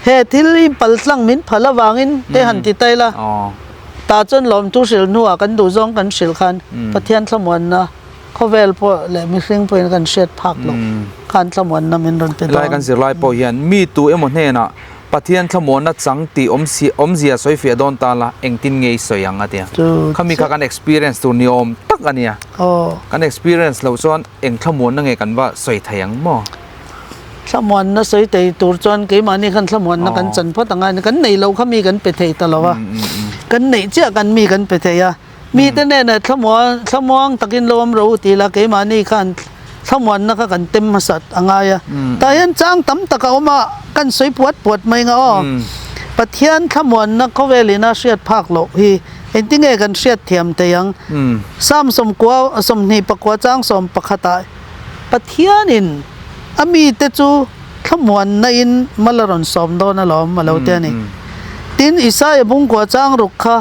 He thil hi paltlang min phal avangin te han ti ta ila, tah chuan lawmthu hrilh hnuah kan duhzawng kan hrilh khan Pathian thlamuanna Khawvel pawh leh mihring pawhin kan hriat phak loh khan thlamuanna min rawn pe dawn. Helai kan zirlai pawh hian mi tu emaw hnenah Pathian thlamuanna chang tih awmzia sawi fiah dawn ta la engtin nge i sawi ang a tia. Khami kha kan experience tur ni awm tak a nia. Kan experience loh chuan eng thlamuanna nge kan va sawi thei ang maw? Thlamuanna sawi thei tur chuan keimahni khan thlamuanna kan chan phawt ang a, kan neih loh kha mi kan pe thei ta lo a, kan neih chiah kan mi kan pe thei a. Mite hnenah thlamuan thlamuang takin lo awm ro u ti la, keimahni khan thlamuanna kha kan tem hmasat a ngai a. Tah hian chang tam tak a awm a, kan sawi puat puat mai nga aw. Pathian thlamuanna khawvel ina hriat phak loh hi engtinge kan hriat thiam thei ang? Psalm sawmkua 24 chang 11 ah Pathianin a mite chu thlamuanna in mal a rawn sawm dawn alawm a lo ti a ni. Tin, Isaia bungkua chang ruk kha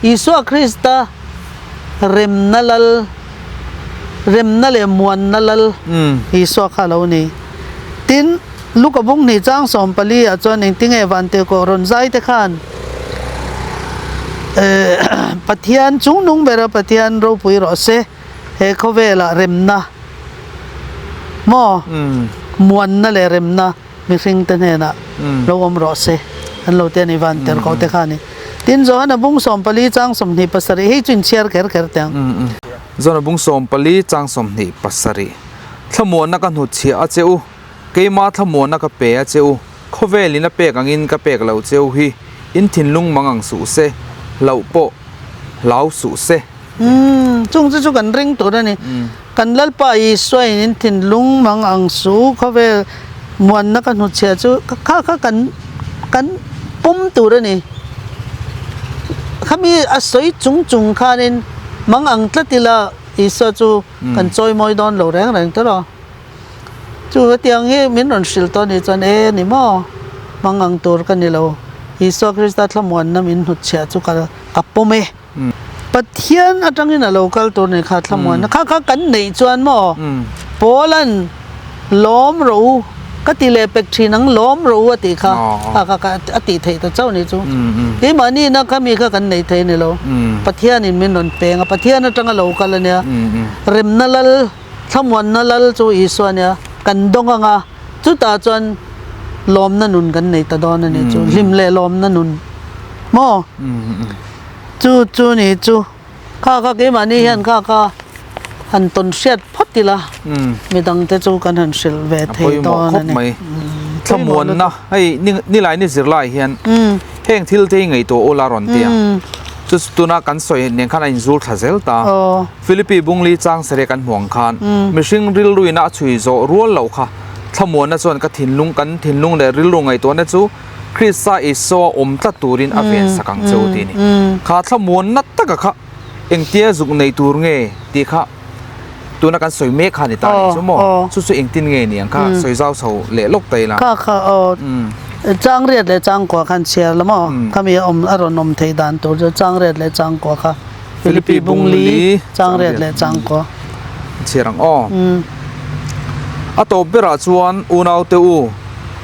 Isua Krista remna lal, remna leh muanna lal Isua kha a lo ni. Tin, Luka bung hnih chang 14 ah chuan engtinge Vantirhkoh rawn zai te khan Pathian chungnung bera Pathian ropui rawh se, he khawvelah remna maw muanna leh remna mihring te hnenah lo awm rawh se an lo ti a ni van tel ko te kha a ni. Tin Johana bung 14 chang 27 hei chu inchhiar kher kher teh ang. Johana bung 14 chang 27 Thlamuanna ka hnutchhiah a che u, keima thlamuanna ka pe a che u, khawvelin a pek angin ka pek lo che u hi, in thinlung mang ang suh se, hlauh pawh hlau suh se. Umm, chung chu chu kan ring tur a ni. Kan Lalpa Isua in in thinlung mang ang su khawvel muanna ka hnutchhiah chu kha kha kan kan pawm tur a ni. Khami a sawi chung chung khanin mang ang tlat ila Isua chu kan chawimawi dawn lo reng reng tawh lo. Chu hetiang hi min rawn hrilh tawh a nih chuan e ni maw mang ang tur ka ni lo. Isua Krista thlamuanna min hnutchhiah chu ka ka pawm e. Pathian atangin a lo kal tur ni kha thlamuanna kha kha kan neih chuan maw Paula'n lawm rawh u ka ti leh pek thin ang lawm rawh u a tih kha kha kha kha a tih theih ta chauh ni chu keimahni na kha mi kha kan neih thei a ni lo Pathianin min rawn peng a Pathian atanga lo kal a nia remna lal thlamuanna lal chu Isua a nia kan dawng ang a chutah chuan lawmna nun kan nei ta dawn a ni chu hlim leh lawmna nun maw. Chu chu ni chu kha kha keimahni hian kha kha han tawn hriat phawt ila midang te chu kan han hrilh ve thei dawn a ni. Thlamuanna hei nilai ni zirlai hian heng thil te hi ngaihtuah ula rawn ti a chu tuna kan sawi nen khan a inzul thla zel ta Philippi Bungli chang sere kan hmuh ang khan mihring rilruina a chhui zawh rual loh kha thlamuanna chuan ka thinlung kan thinlung leh rilru ngaihtuahna chu Krista Isua awm tlat turin a ven sak ang che u tih a ni. Kha thlamuanna taka kha engtia zuk nei tur nge tih kha tuna kan sawi mek kha a ni ta anih chu maw? Chu chu engtin nge ni ang kha sawi zau chho leh lawk ta ila. Kha kha aw changriat leh changkua khan chhiar la maw? Khami a awm a rawn awm theih dan tur chu changriat leh changkua kha Philippi Bungli changriat leh changkua. Chhiar ang aw. A tawp berah chuan unaute u.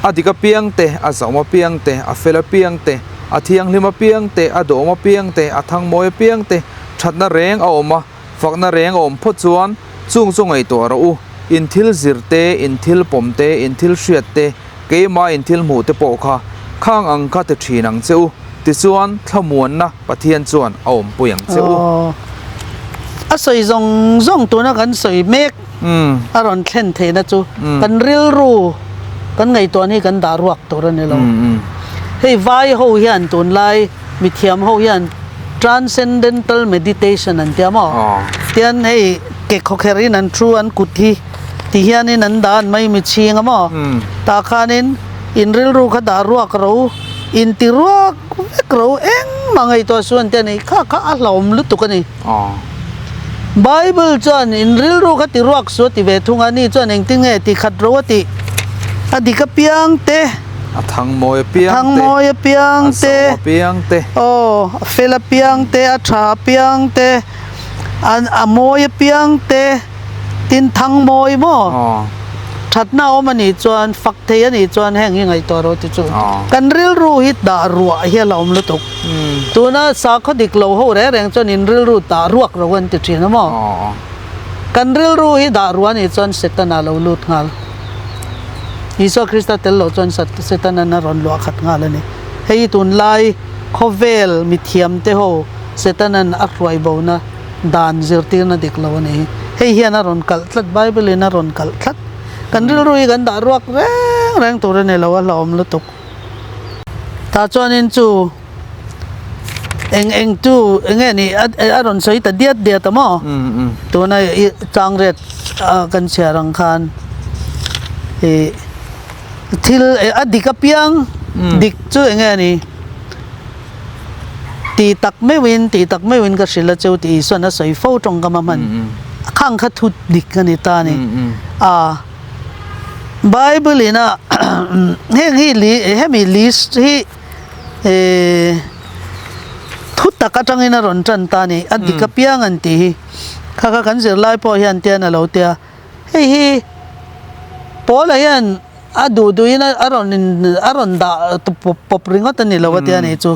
A dik apiang te, a zauhma piang te, a fel apiang te, a thianghlim apiang te, a duhawm apiang te, a thangmawi apiang te, thatna reng a awm a, fakna reng a awm phawt chuan chung chu ngaihtuah rawh u. In thil zir te, in thil pawm te, in thil hriat te, keimah in thil hmuh te pawh kha khang ang kha ti thin ang che u. Tichuan, thlamuanna Pathian chuan a awmpui ang che u. A sawi zawng zawng tuna kan sawi mek. A rawn thlen theihna chu kan rilru kan ngaihtuahna hi kan dah ruak tur a ni lo. Hei vai ho hian tunlai mithiam ho hian transcendental meditation an tia maw? Tian hei ke khawkherh in an thu an kut hi ti hianin an dah an mai mi chhing a maw? Tah khanin in rilru kha dah ruak ro, in ti ruak vek ro engmah ngaihtuah suh an ti a ni. Kha kha a hlauhawm lutuk a ni. Bible chuan in rilru kha ti ruak suh a ti ve thung a, ni chuan engtin nge ti khat ro a tih? A dik apiang te. A thang mawi apiang te. A thang mawi apiang te. A zawm apiang te. Aw, a fel apiang te, a tha apiang te, a mawi apiang te, tin thang mawi maw? Thatna awm a nih chuan, fak thei a nih chuan heng hi ngaihtuah ro ti chu. Kan rilru hi dah ruah hi a la awm lutuk. Tuna sakhaw dik lo ho reng reng chuan in rilru dah ruak ro an ti thin a maw? Kan rilru hi dah ruah anih chuan Setana lo lut nghal. Isua Krista tel loh chuan Setanan a rawn luah khat nghal a ni. Hei hi tunlai khawvel mithiam te ho Setanan a hruai bona dan zirtirna dik lo a ni hi. Hei hian a rawn kalh tlat, Bible in a rawn kalh tlat. Kan rilru hi kan dah ruak reng reng tur a ni lo, a hlauhawm lutuk. Tah chuanin chu eng eng tu eng nge ni a rawn sawi ta diat diat a maw? Tuna i chang riat a kan chhiar ang khan ih thil a dik apiang dik chu eng nge ni tih tak meuhin tih tak meuhin ka hrilh a cheu tih Isuan a sawi fo tawngkam a hman khang kha thu dik a ni ta a ni a. Bible in a heng hi li hemi list hi eh thu tak atangin a rawn tan ta a ni a dik apiang an tih hi kha kha kan zirlai pawh hian tian a lo tia hei hi Paula hian a duh duhin a rawn in a rawn dah pawp pawp ringawt a ni lo a tia ni chu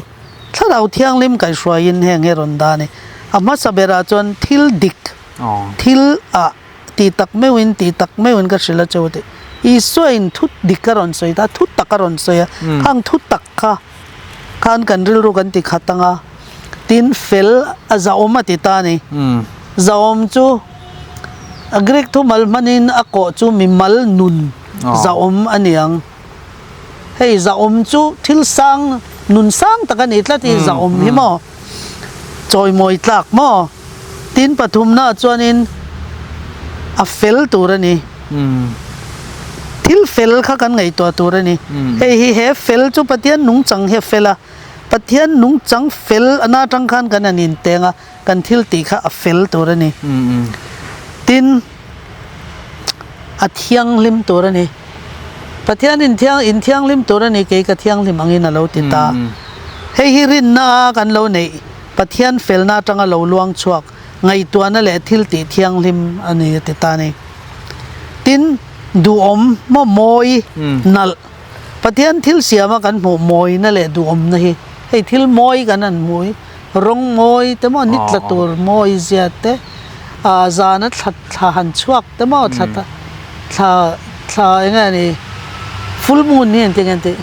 thlarau thianghlim kaihhruaiin heng hi a rawn dah a ni a hmasa berah chuan thil dik thil ah Tih tak meuhin, tih tak meuhin ka hrilh a cheu tih. Isuain thu dik a rawn sawi ta, thu tak a rawn sawi a, khang thu tak kha khan kan rilru kan ti khat ang a, tin fel a zahawm a ti ta a ni. Zahawm chu a Greek thumal hmanin a kawh chu mimal nun zahawm a ni ang. Hei zahawm chu thil sang, nun sang tak a ni tlat i zahawm hi maw? Chawimawi tlak maw? Tin pathumnaah chuanin a fel tur a ni. Thil fel kha kan ngaihtuah tur a ni. Hei hi he fel chu Pathian nungchang hi a fel a, Pathian nungchang fel ana atang khan kan han inteng a, kan thil tih kha a fel tur a ni. Tin, a thianghlim tur a ni. Pathian in thiang in thianghlim tur a ni kei ka thianghlim angin a lo ti ta. Hei hi rinna a kan lo neih Pathian felna atanga lo luang chhuak ngaihtuahna leh thil tih thianghlim a ni a ti ta a ni. Tin, duhawm maw mawi nalh Pathian thil siama kan hmuh mawina leh duhawmna hi hei thil mawi kan han hmuh hi rawng mawi te maw ni tla tur mawi zia te ah zana thla thla han chhuak te maw thla thla thla eng nge ni full moon hi engtin nge an tih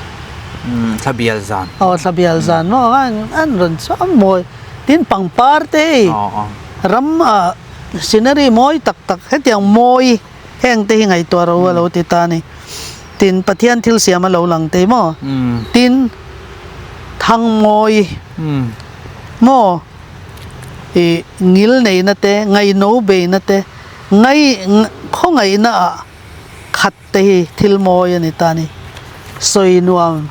thla bial zan aw thla bial zan maw an rawn chhuak a mawi tin pangpar te hei ram ah scenery mawi tak tak hetiang mawi heng te hi ngaihtuah ro a lo ti ta a ni tin Pathian thil siam a lo lang thei maw tin thang mawi maw ih ngil neihna te ngaihno beihna te ngai khawngaihna ah khat te hi thil mawi a ni ta a ni sawi nuam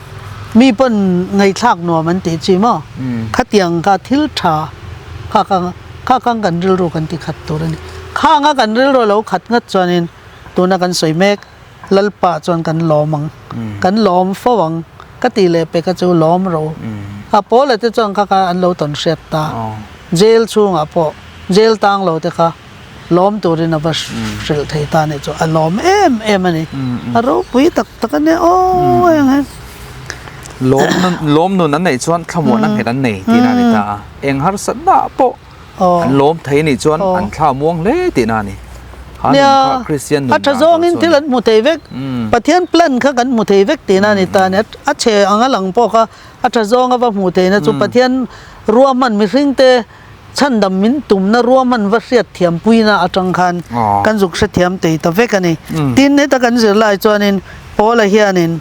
mi pawn ngaihthlak nuam an tih chi maw khatiang kha thil tha kha kha kha kha kan rilru kan ti khat tur a ni khanga kan rilru a lo khat ngat chuanin tuna kan sawi mek Lalpa chuan kan lawm ang kan lawm fo ang ka tih leh peka chu lawm ro a Paula te chuan kha kha an lo tawn hriat ta jail chhungah pawh jail tang lo te kha lawm turin a va hrilh thei ta nih chu a lawm em em a ni a ropui tak tak a nia aw eng he lawm nun lawm nun an neih chuan thlamuan a nghet an nei tihna a ni ta a eng harsatna pawh an lawm thei nih chuan an thla muang hle tihna a ni nia a tha zawngin thil an hmu thei vek Pathian plan kha kan hmu thei vek tihna a ni ta a ni a chhe ang a lang pawh kha a tha zawnga va hmuh theihna chu Pathian ruahman mihring te Chhandam min tumna ruahman va hriat thiampuina atang khan kan zuk hrethiam tei ta vek a ni. Tin, heta kan zir lai chuanin Paula hianin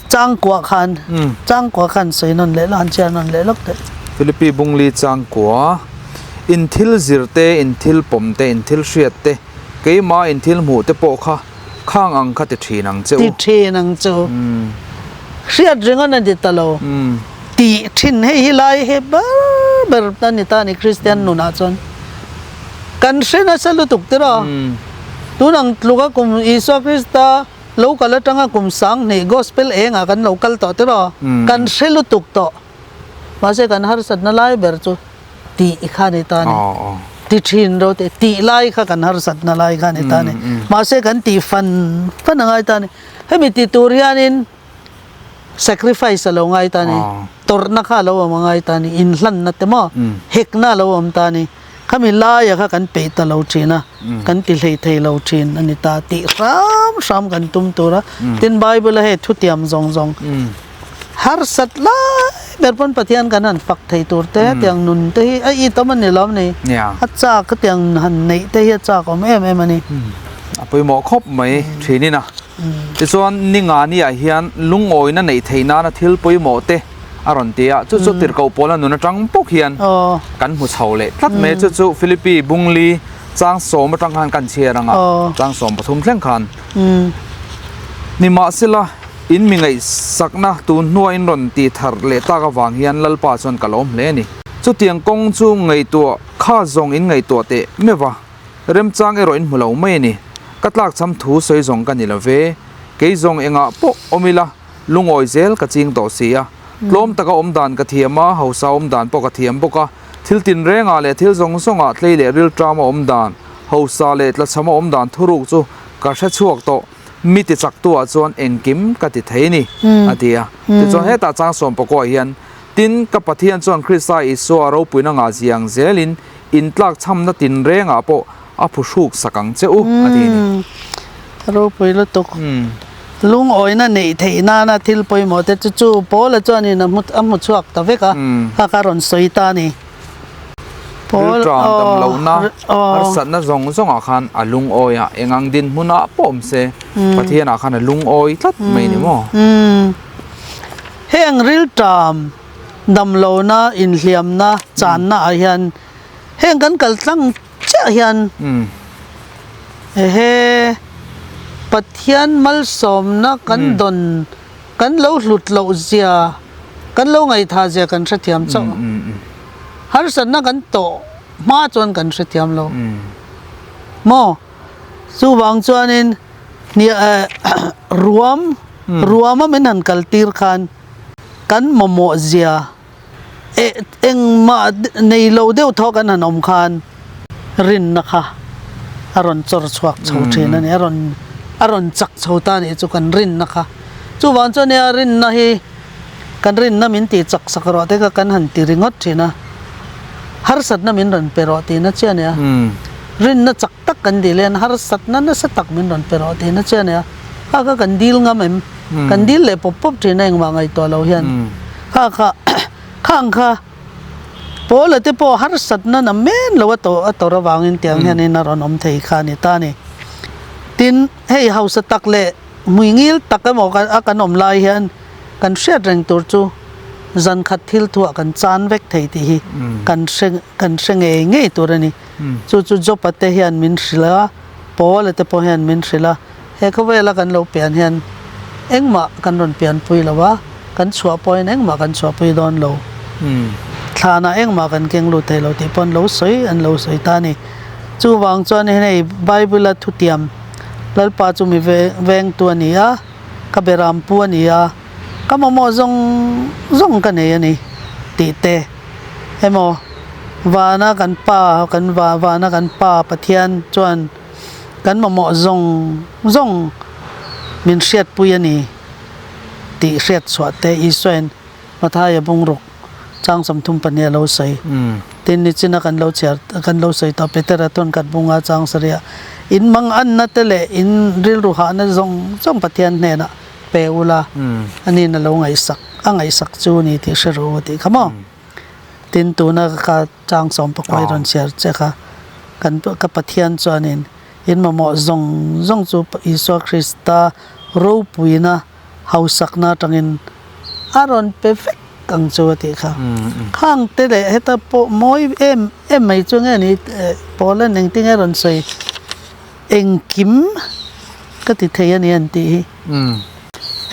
Changkua khan Changkua khan sawi nawn leh lawk han chhiar nawn leh lawk teh. Philippi Bungli Changkua, In thil zir te, in thil pawm te, in thil hriat te, keimah in thil hmuh te pawh kha khang ang kha ti thin ang che u. Ti thin ang che u. Hriat ringawn a ni ta lo. Tih thin hei hi lai hi ber ber a ni ta a ni Kristian nunah chuan. Kan hre nasa lutuk tiraw? Tun ang tluka kum Isua Krista Lo kal atanga kum 2000 Gospel engah kan lo kal tawh tiraw? Kan hre lutuk tawh. Mahse kan harsatna lai ber chu tih kha a ni ta a ni. Ti thin ro tih, tih lai kha kan harsatna lai kha a ni ta a ni. Mahse kan tih fan fan a ngai ta a ni. Hemi ti tur hianin sacrifice a lo ngai ta a ni. Tawrhna kha a lo awm a ngai ta a ni. Inhlanna te maw? Hekna a lo awm ta a ni. Khami laia kha kan peih ta lo thin a, kan ti hlei thei lo thin a ni ta tih hram hram kan tum tur a. Tin Bible a hei thutiam zawng zawng harsat lai ber pawn Pathian kan han fak thei tur te tiang nun te hi a itawm a ni lo ni. A chak tiang han neih te hi a chak awm em em a ni. A pawimawh khawp mai thinin a. Tichuan Ningani ah hian lungawina neih theih nana thil pawimawh te a rawn ti a, chu chu tirhkoh pawla nun atang bawk hian kan hmu chho leh tlat mai a, chu chu Philippi Bungli chang sawm atang khan kan chhiar ang a, chang 13 thleng khan. Nimahsela, in mi ngaihsakna tun hnua in rawn ti thar leh tak avang hian Lalpa chuan ka lawm hle a ni. Chutiang kawng chu ngaihtuah kha zawng in ngaihtuah teh meuh va, remchang erawh in hmu lo mai a ni. Ka tlakchham thu sawi zawng ka ni lo ve, kei zawng engah pawh awm ila, Lungawi zel ka ching tawh si a, tlawm taka awm dan ka thiam a, hausa awm dan pawh ka thiam bawk a, thil tinrengah leh thil zawng zawngah tlei leh rilṭama awm dan, hausa leh tlachhama awm dan thuruk chu ka hre chhuak tawh, mi ti chaktuah chuan engkim ka ti thei ni, a ti a. Tichuan hetah chang sawmpakua hian, Tin, ka Pathian chuan Krista Isua ropuina ngah ziang zelin intlakchhamna tinrengah pawh a phuhruk sak ang che u, a ti a ni. Ropui lutuk. Lungawina neih theih nana thil pawimawh te chu chu Paula chuanin a hmu a hmu chhuak ta vek a, kha kha rawn sawi ta a ni. Paul Rilṭam dam lohna, harsatna zawng zawngah khan a lungawi a, eng ang dinhmunah pawh awm se, Pathianah khan a lungawi tlat mai a ni maw? Heng rilṭam dam lohna, inhliamna, channa ah hian heng kan kal tlang chiah hian ehe Pathian malsawmna kan dawn kan lo hlut loh zia kan lo ngaihthah zia kan hrethiam chauh harsatna kan tawh hma chuan kan hrethiam lo maw chuvang chuanin ruam ruama min han kal tir khan kan mamawh zia Engmah nei lo deuh thaw kan han awm khan rinna kha a rawn chawr chhuak chho thin a ni, a rawn a rawn chak chho ta a nih chu kan rinna kha. Chuvang chuan nia rinna hi kan rinna min tih chak sak rawh te kha kan han ti ringawt thin a, harsatna min rawn pe rawh tihna chiah a nia. Rinna chak tak kan dil hian harsatna nasa tak min rawn pe rawh tihna chiah a nia. Kha kha kan dil ngam em? Kan dil leh pawp pawp thin a engmah ngaihtuah lo hian. Kha kha khang kha Paula te pawh harsatna na men lo a tawh a tawrh avangin tiang hianin a rawn awm thei kha a ni ta a ni. Tin, hei hausa tak leh hmuingil tak emaw a kan awm lai hian kan hriat reng tur chu zan khat thil thuah kan chan vek thei tih hi kan hre kan hre ngei ngei tur a ni. Chu chu Job-a te hian min hrilh a, Paula te pawh hian min hrilh a. He khawvela kan lo pian hian engmah kan rawn pianpui lo a, kan chhuah pawhin engmah kan chhuahpui dawn lo. Thlanah engmah kan keng lut thei lo tih pawh an lo sawi an lo sawi ta a ni. Chuvang chuan hei Bible-a thutiam Lalpa chu mi vengtu a ni a, ka berampu a ni a, ka mamawh zawng zawng ka nei a ni tih te emaw vana kan pa kan vana kan pa Pathian chuan Kan mamawh zawng zawng min hriatpui a ni tih hriat chhuah te Isuain Mathaia bungruk chang 32 a lo sawi. Tin, nichina kan lo chhiar kan lo sawi tawh Petera tawn khat bunga chang sarih in manganna te leh in rilru hahna zawng zawng Pathian hnenah pe ula aniin a lo ngaihsak a ngaihsak chu ni tih hre ru tih kha maw. Tin, tuna ka Chang 11 i rawn chhiar che kha kan ka Pathian chuanin in mamawh zawng zawng chu Isua Krista ropuina hausakna atangin a rawn pe vek ang chu a tih kha. Khang te leh heta pawh mawi em em mai chu nge ni Paula'n engtin nge rawn sawi engkim ka ti thei a ni an tih hi.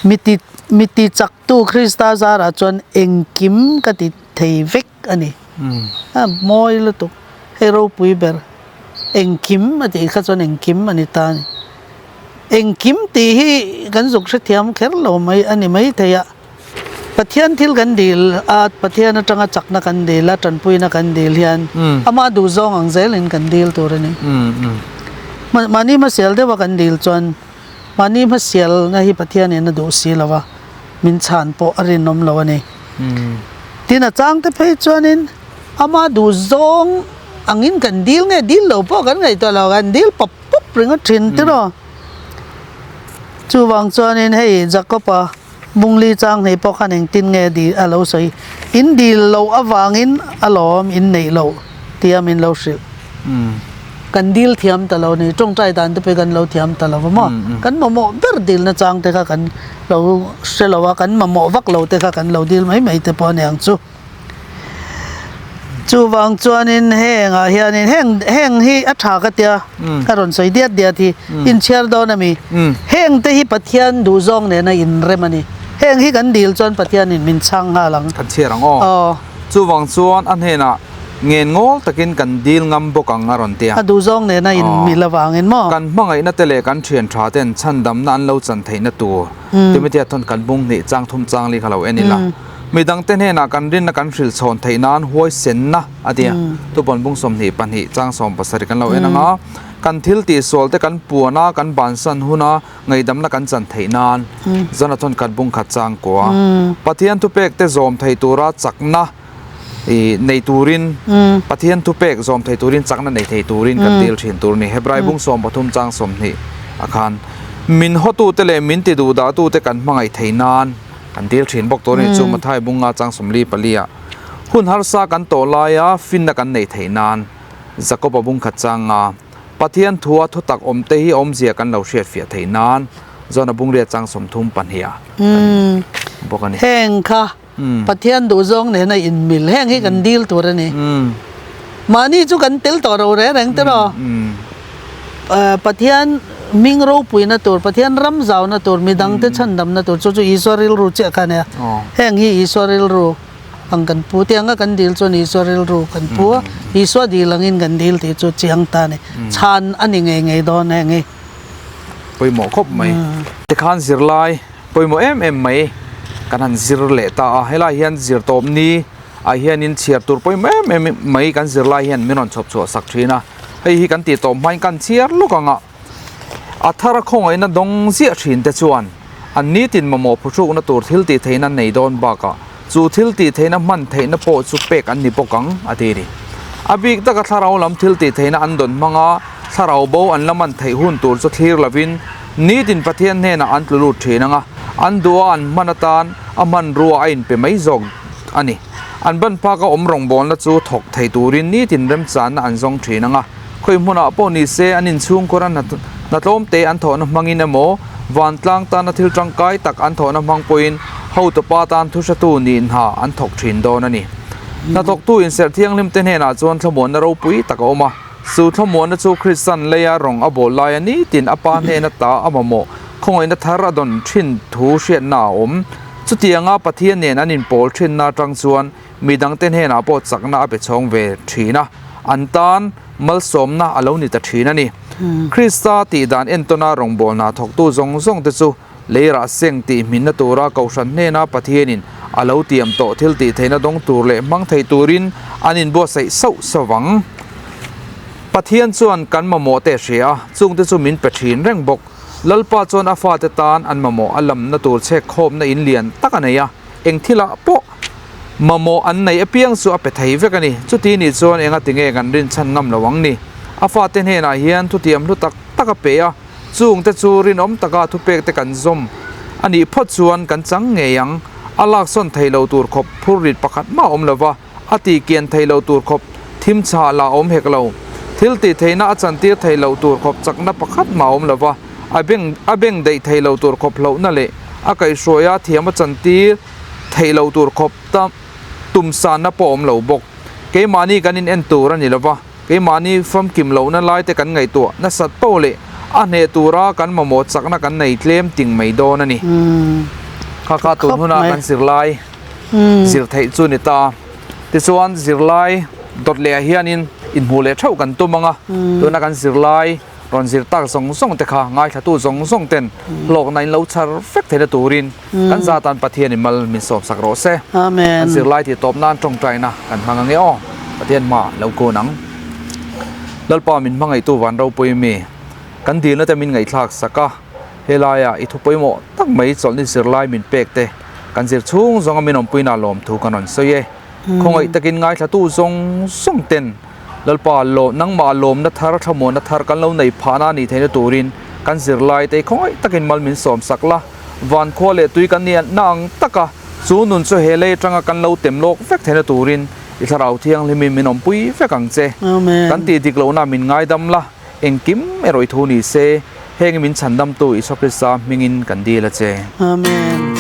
Mi ti mi ti chak tu Krista zarah chuan engkim ka ti thei vek a ni. A mawi lutuk hei ropui ber engkim a tih kha chuan engkim a ni ta a ni. Engkim tih hi kan zuk hrethiam kher lo mai a ni maithei a. Pathian thil kan dil a, Pathian atanga chakna kan dil a, tanpuina kan dil hian amah duhzawng ang zelin kan dil tur a ni. Mahni hmasial deuha kan dil chuan mahni hmasialna hi Pathianin a duh si lo a, min chhan pawh a rinawm lo a ni. Tin a changte phei chuanin amah duhzawng angin kan dil nge dil lo pawh kan ngaihtuah lo, kan dil pawp pawp ringawt thin tiraw. Chuvang chuanin hei Jakob-a Bungli chang hnih pawh khan engtin nge dil a lo sawi? In dil loh avangin a lawm in neih loh tia min lo hrilh. Kan dil thiam ta lo ni, tawngtai dan te pawh kan lo thiam ta lo va maw? Kan mamawh ber dilna chang te kha kan lo hre lo a, kan mamawh vak lo te kha kan lo dil mai mai te pawh a ni ang chu. Chuvang chuanin hengah hianin heng heng hi a tha ka tia ka rawn sawi diat diat hi inchhiar dawn a mi. Heng te hi Pathian duhzawng nena inrem a ni. Heng hi kan dil chuan Pathianin min chhang nghal ang. Kan chhiar ang aw. Aw. Chuvang chuan a hnenah ngen ngawl takin kan dil ngam bawk ang a rawn tia. A duhzawng nena inmil avangin maw? Kan hmangaihna te leh kan thian tha ten chhandamna an lo chan theihna tur Timothea thawn kan bung hnih chang thum chang li kha lo en ila. Midangte hnenah kan rinna kan hrilh chhawn theih nan huaisenna a ti a, tupawn bung 22 chang 70 kan lo en ang a, kan thil tihsual te kan puan a, kan bansan hun a, ngaihdamna kan chan theih nan Jonathan khat bung khat chang kua Pathian thupek te zawm thei tura chakna i nei turin Pathian thupek zawm thei turin chakna nei thei turin kan dil thin tur a ni. Hebrai bung 13 chang 20 a khan min hawtute leh min ti duhdahtute kan hmangaih thei nan Kan dil thin bawk tur a ni chu Mathai bunga chang 44 ah hun harsa kan tawh laia finna kan neih theih nan Jakob-a bung khat changa Pathian thua thutak awm te hi awmzia kan lo hriatfiah theih nan John-a bung riat chang 32 ah kan bawk a ni. Heng kha Pathian duhzawng nena inmil heng hi kan dil tur a ni. Mahni chu kan tel tawh ro reng reng tiraw? Pathian hming ropuina tur, Pathian ram zauna tur, midangte chhandamna tur chu chu Isua rilru chiah kha a nia. Heng hi Isua rilru ang kan pu. Tianga kan dil chuan Isua rilru kan pu a, Isua dil angin kan dil tih chu chiang ta a ni. Chhan a ni ngei ngei dawn heng hi. Pawimawh khawp mai. Tikhan zirlai pawimawh em em mai kan han zir leh ta a, helai hian zirtawp ni ah hianin chhiar tur pawimawh em em mai kan zirlai hian min rawn chhawp chhuah sak thin a. Hei hi kan tih tawp hmain kan chhiar lawk ang a, a thara khawngaihna dawng ziah thin te chuan an nitin mamawh phuhrukna tur thil tih theihna an nei dawn bakah chu thil tih theihna hman theihna pawh chu pek an ni bawk ang a ti a ni. A bik taka thlarau lam thil tih theihna an dawn hmanga thlarau bo an la man theih hun tur chu thlir lovin nitin Pathian hnenah an tlu lut thin ang a, an duha an hman atan a hmanrua a inpe mai zawk a ni. An ban phaka awm rawngbawlna chu thawk thei turin nitin remchanna an zawng thin ang a, khawi hmunah pawh ni se an inchhungkhura hna tlawmte an thawhna hmangin emaw, vantlang tana thil tangkai tak an thawhna hmang pawhin hotupa tan thuhratu nih hna an thawk thin dawn a ni. Hnathawktu inserh thianghlimte hnenah chuan thlamuanna ropui tak a awm a, chu thlamuanna chu Kristan leia rawng a bawl laia nitin a pa hnena ta a mamawh khawngaihna thar a dawn thin thu hriatna a awm. Chutianga Pathian nen an inpawl thinna atang chuan mi dangte hnenah pawh chakna a pe chhawng ve thin a, an tan malsawmna a lo ni ta thin a ni. Krista tih dan entawna rawngbawlna thawktu zawng zawngte chu leirah seng tih hminna tura Kohhran hnena Pathianin a lo tiam tawh thil tih theihna dawng tur leh hmang thei turin an inbuatsaih sauh sauh vang. Pathian chuan kan mamawh te a hria a, chungte chu min pe thin reng bawk. Lalpa chuan a fate tan an mamawh a lamna tur chhek khawpna in lian tak a nei a, eng thilah pawh mamawh an nei apiang chu a pe thei vek a ni. Chuti nih chuan enga tinge kan rinchhan ngam lo ang ni? A fate hnenah hian thutiam hlu tak tak a pe a, chungte chu rinawm taka thupekte kan zawm a nih phawt chuan kan chang ngei ang. A laksawn thei lo tur khawp phurrit pakhat mah a awm lo va. A tih kian thei lo tur khawp thim chhah lah awm hek lo. Thil tih theihna a chantir thei loh tur khawp chakna pakhat mah awm lo va, a beng a beng daih thei lo tur khawp hlauhna leh A kaihhruai a thiam a chantir theih loh tur khawp ta tum sanna pawh a awm lo bawk. Keimahni kan in en tur a ni lo va, keimahni famkim lohna lai te kan ngaihtuah nasat poh leh a hneh tura kan mamawh chakna kan nei tlem ting mai dawn a ni. Kha kha tun huna kan zirlai zir theih chu ni ta. Tichuan zirlai dawt leh ah hianin inhmuh leh theuh kan tum ang a, tuna kan zirlai rawn zir tak zawng zawng te kha ngaithlatu zawng zawng ten hlawkna in lo chhar vek theihna turin kan zatan Pathianin mal min sawm sak rawh se. Amen. Kan zirlai tih tawp nan tawngtaina kan hmang ange aw. Pathian hma lo kun ang. Lalpa min hmangaihtu van ropui mi kan dilna te min ngaihthlak sak a, helaiah i thu pawimawh tak mai chawlhni zirlai min pek te kan zir chhung zawnga min awmpuina lawmthu kan rawn sawi e. Khawngaih takin ngaithlatu zawng zawng ten Lalpa, nangmah lawmna thar, thlamuanna thar kan lo neih phahna a nih theihna turin kan zirlaite khawngaih takin mal min sawm sak la. Van khua leh tui kan nianna ang taka chu nun chu he lei atanga kan lo tem lawk vek theihna turin i Thlarau Thianghlimin min awmpui vek ang che. Kan tih dik lohna min ngaidam la, engkim erawh i thu ni se, heng i min chhandamtu Isua Krista hmingin kan dil a che. Amen.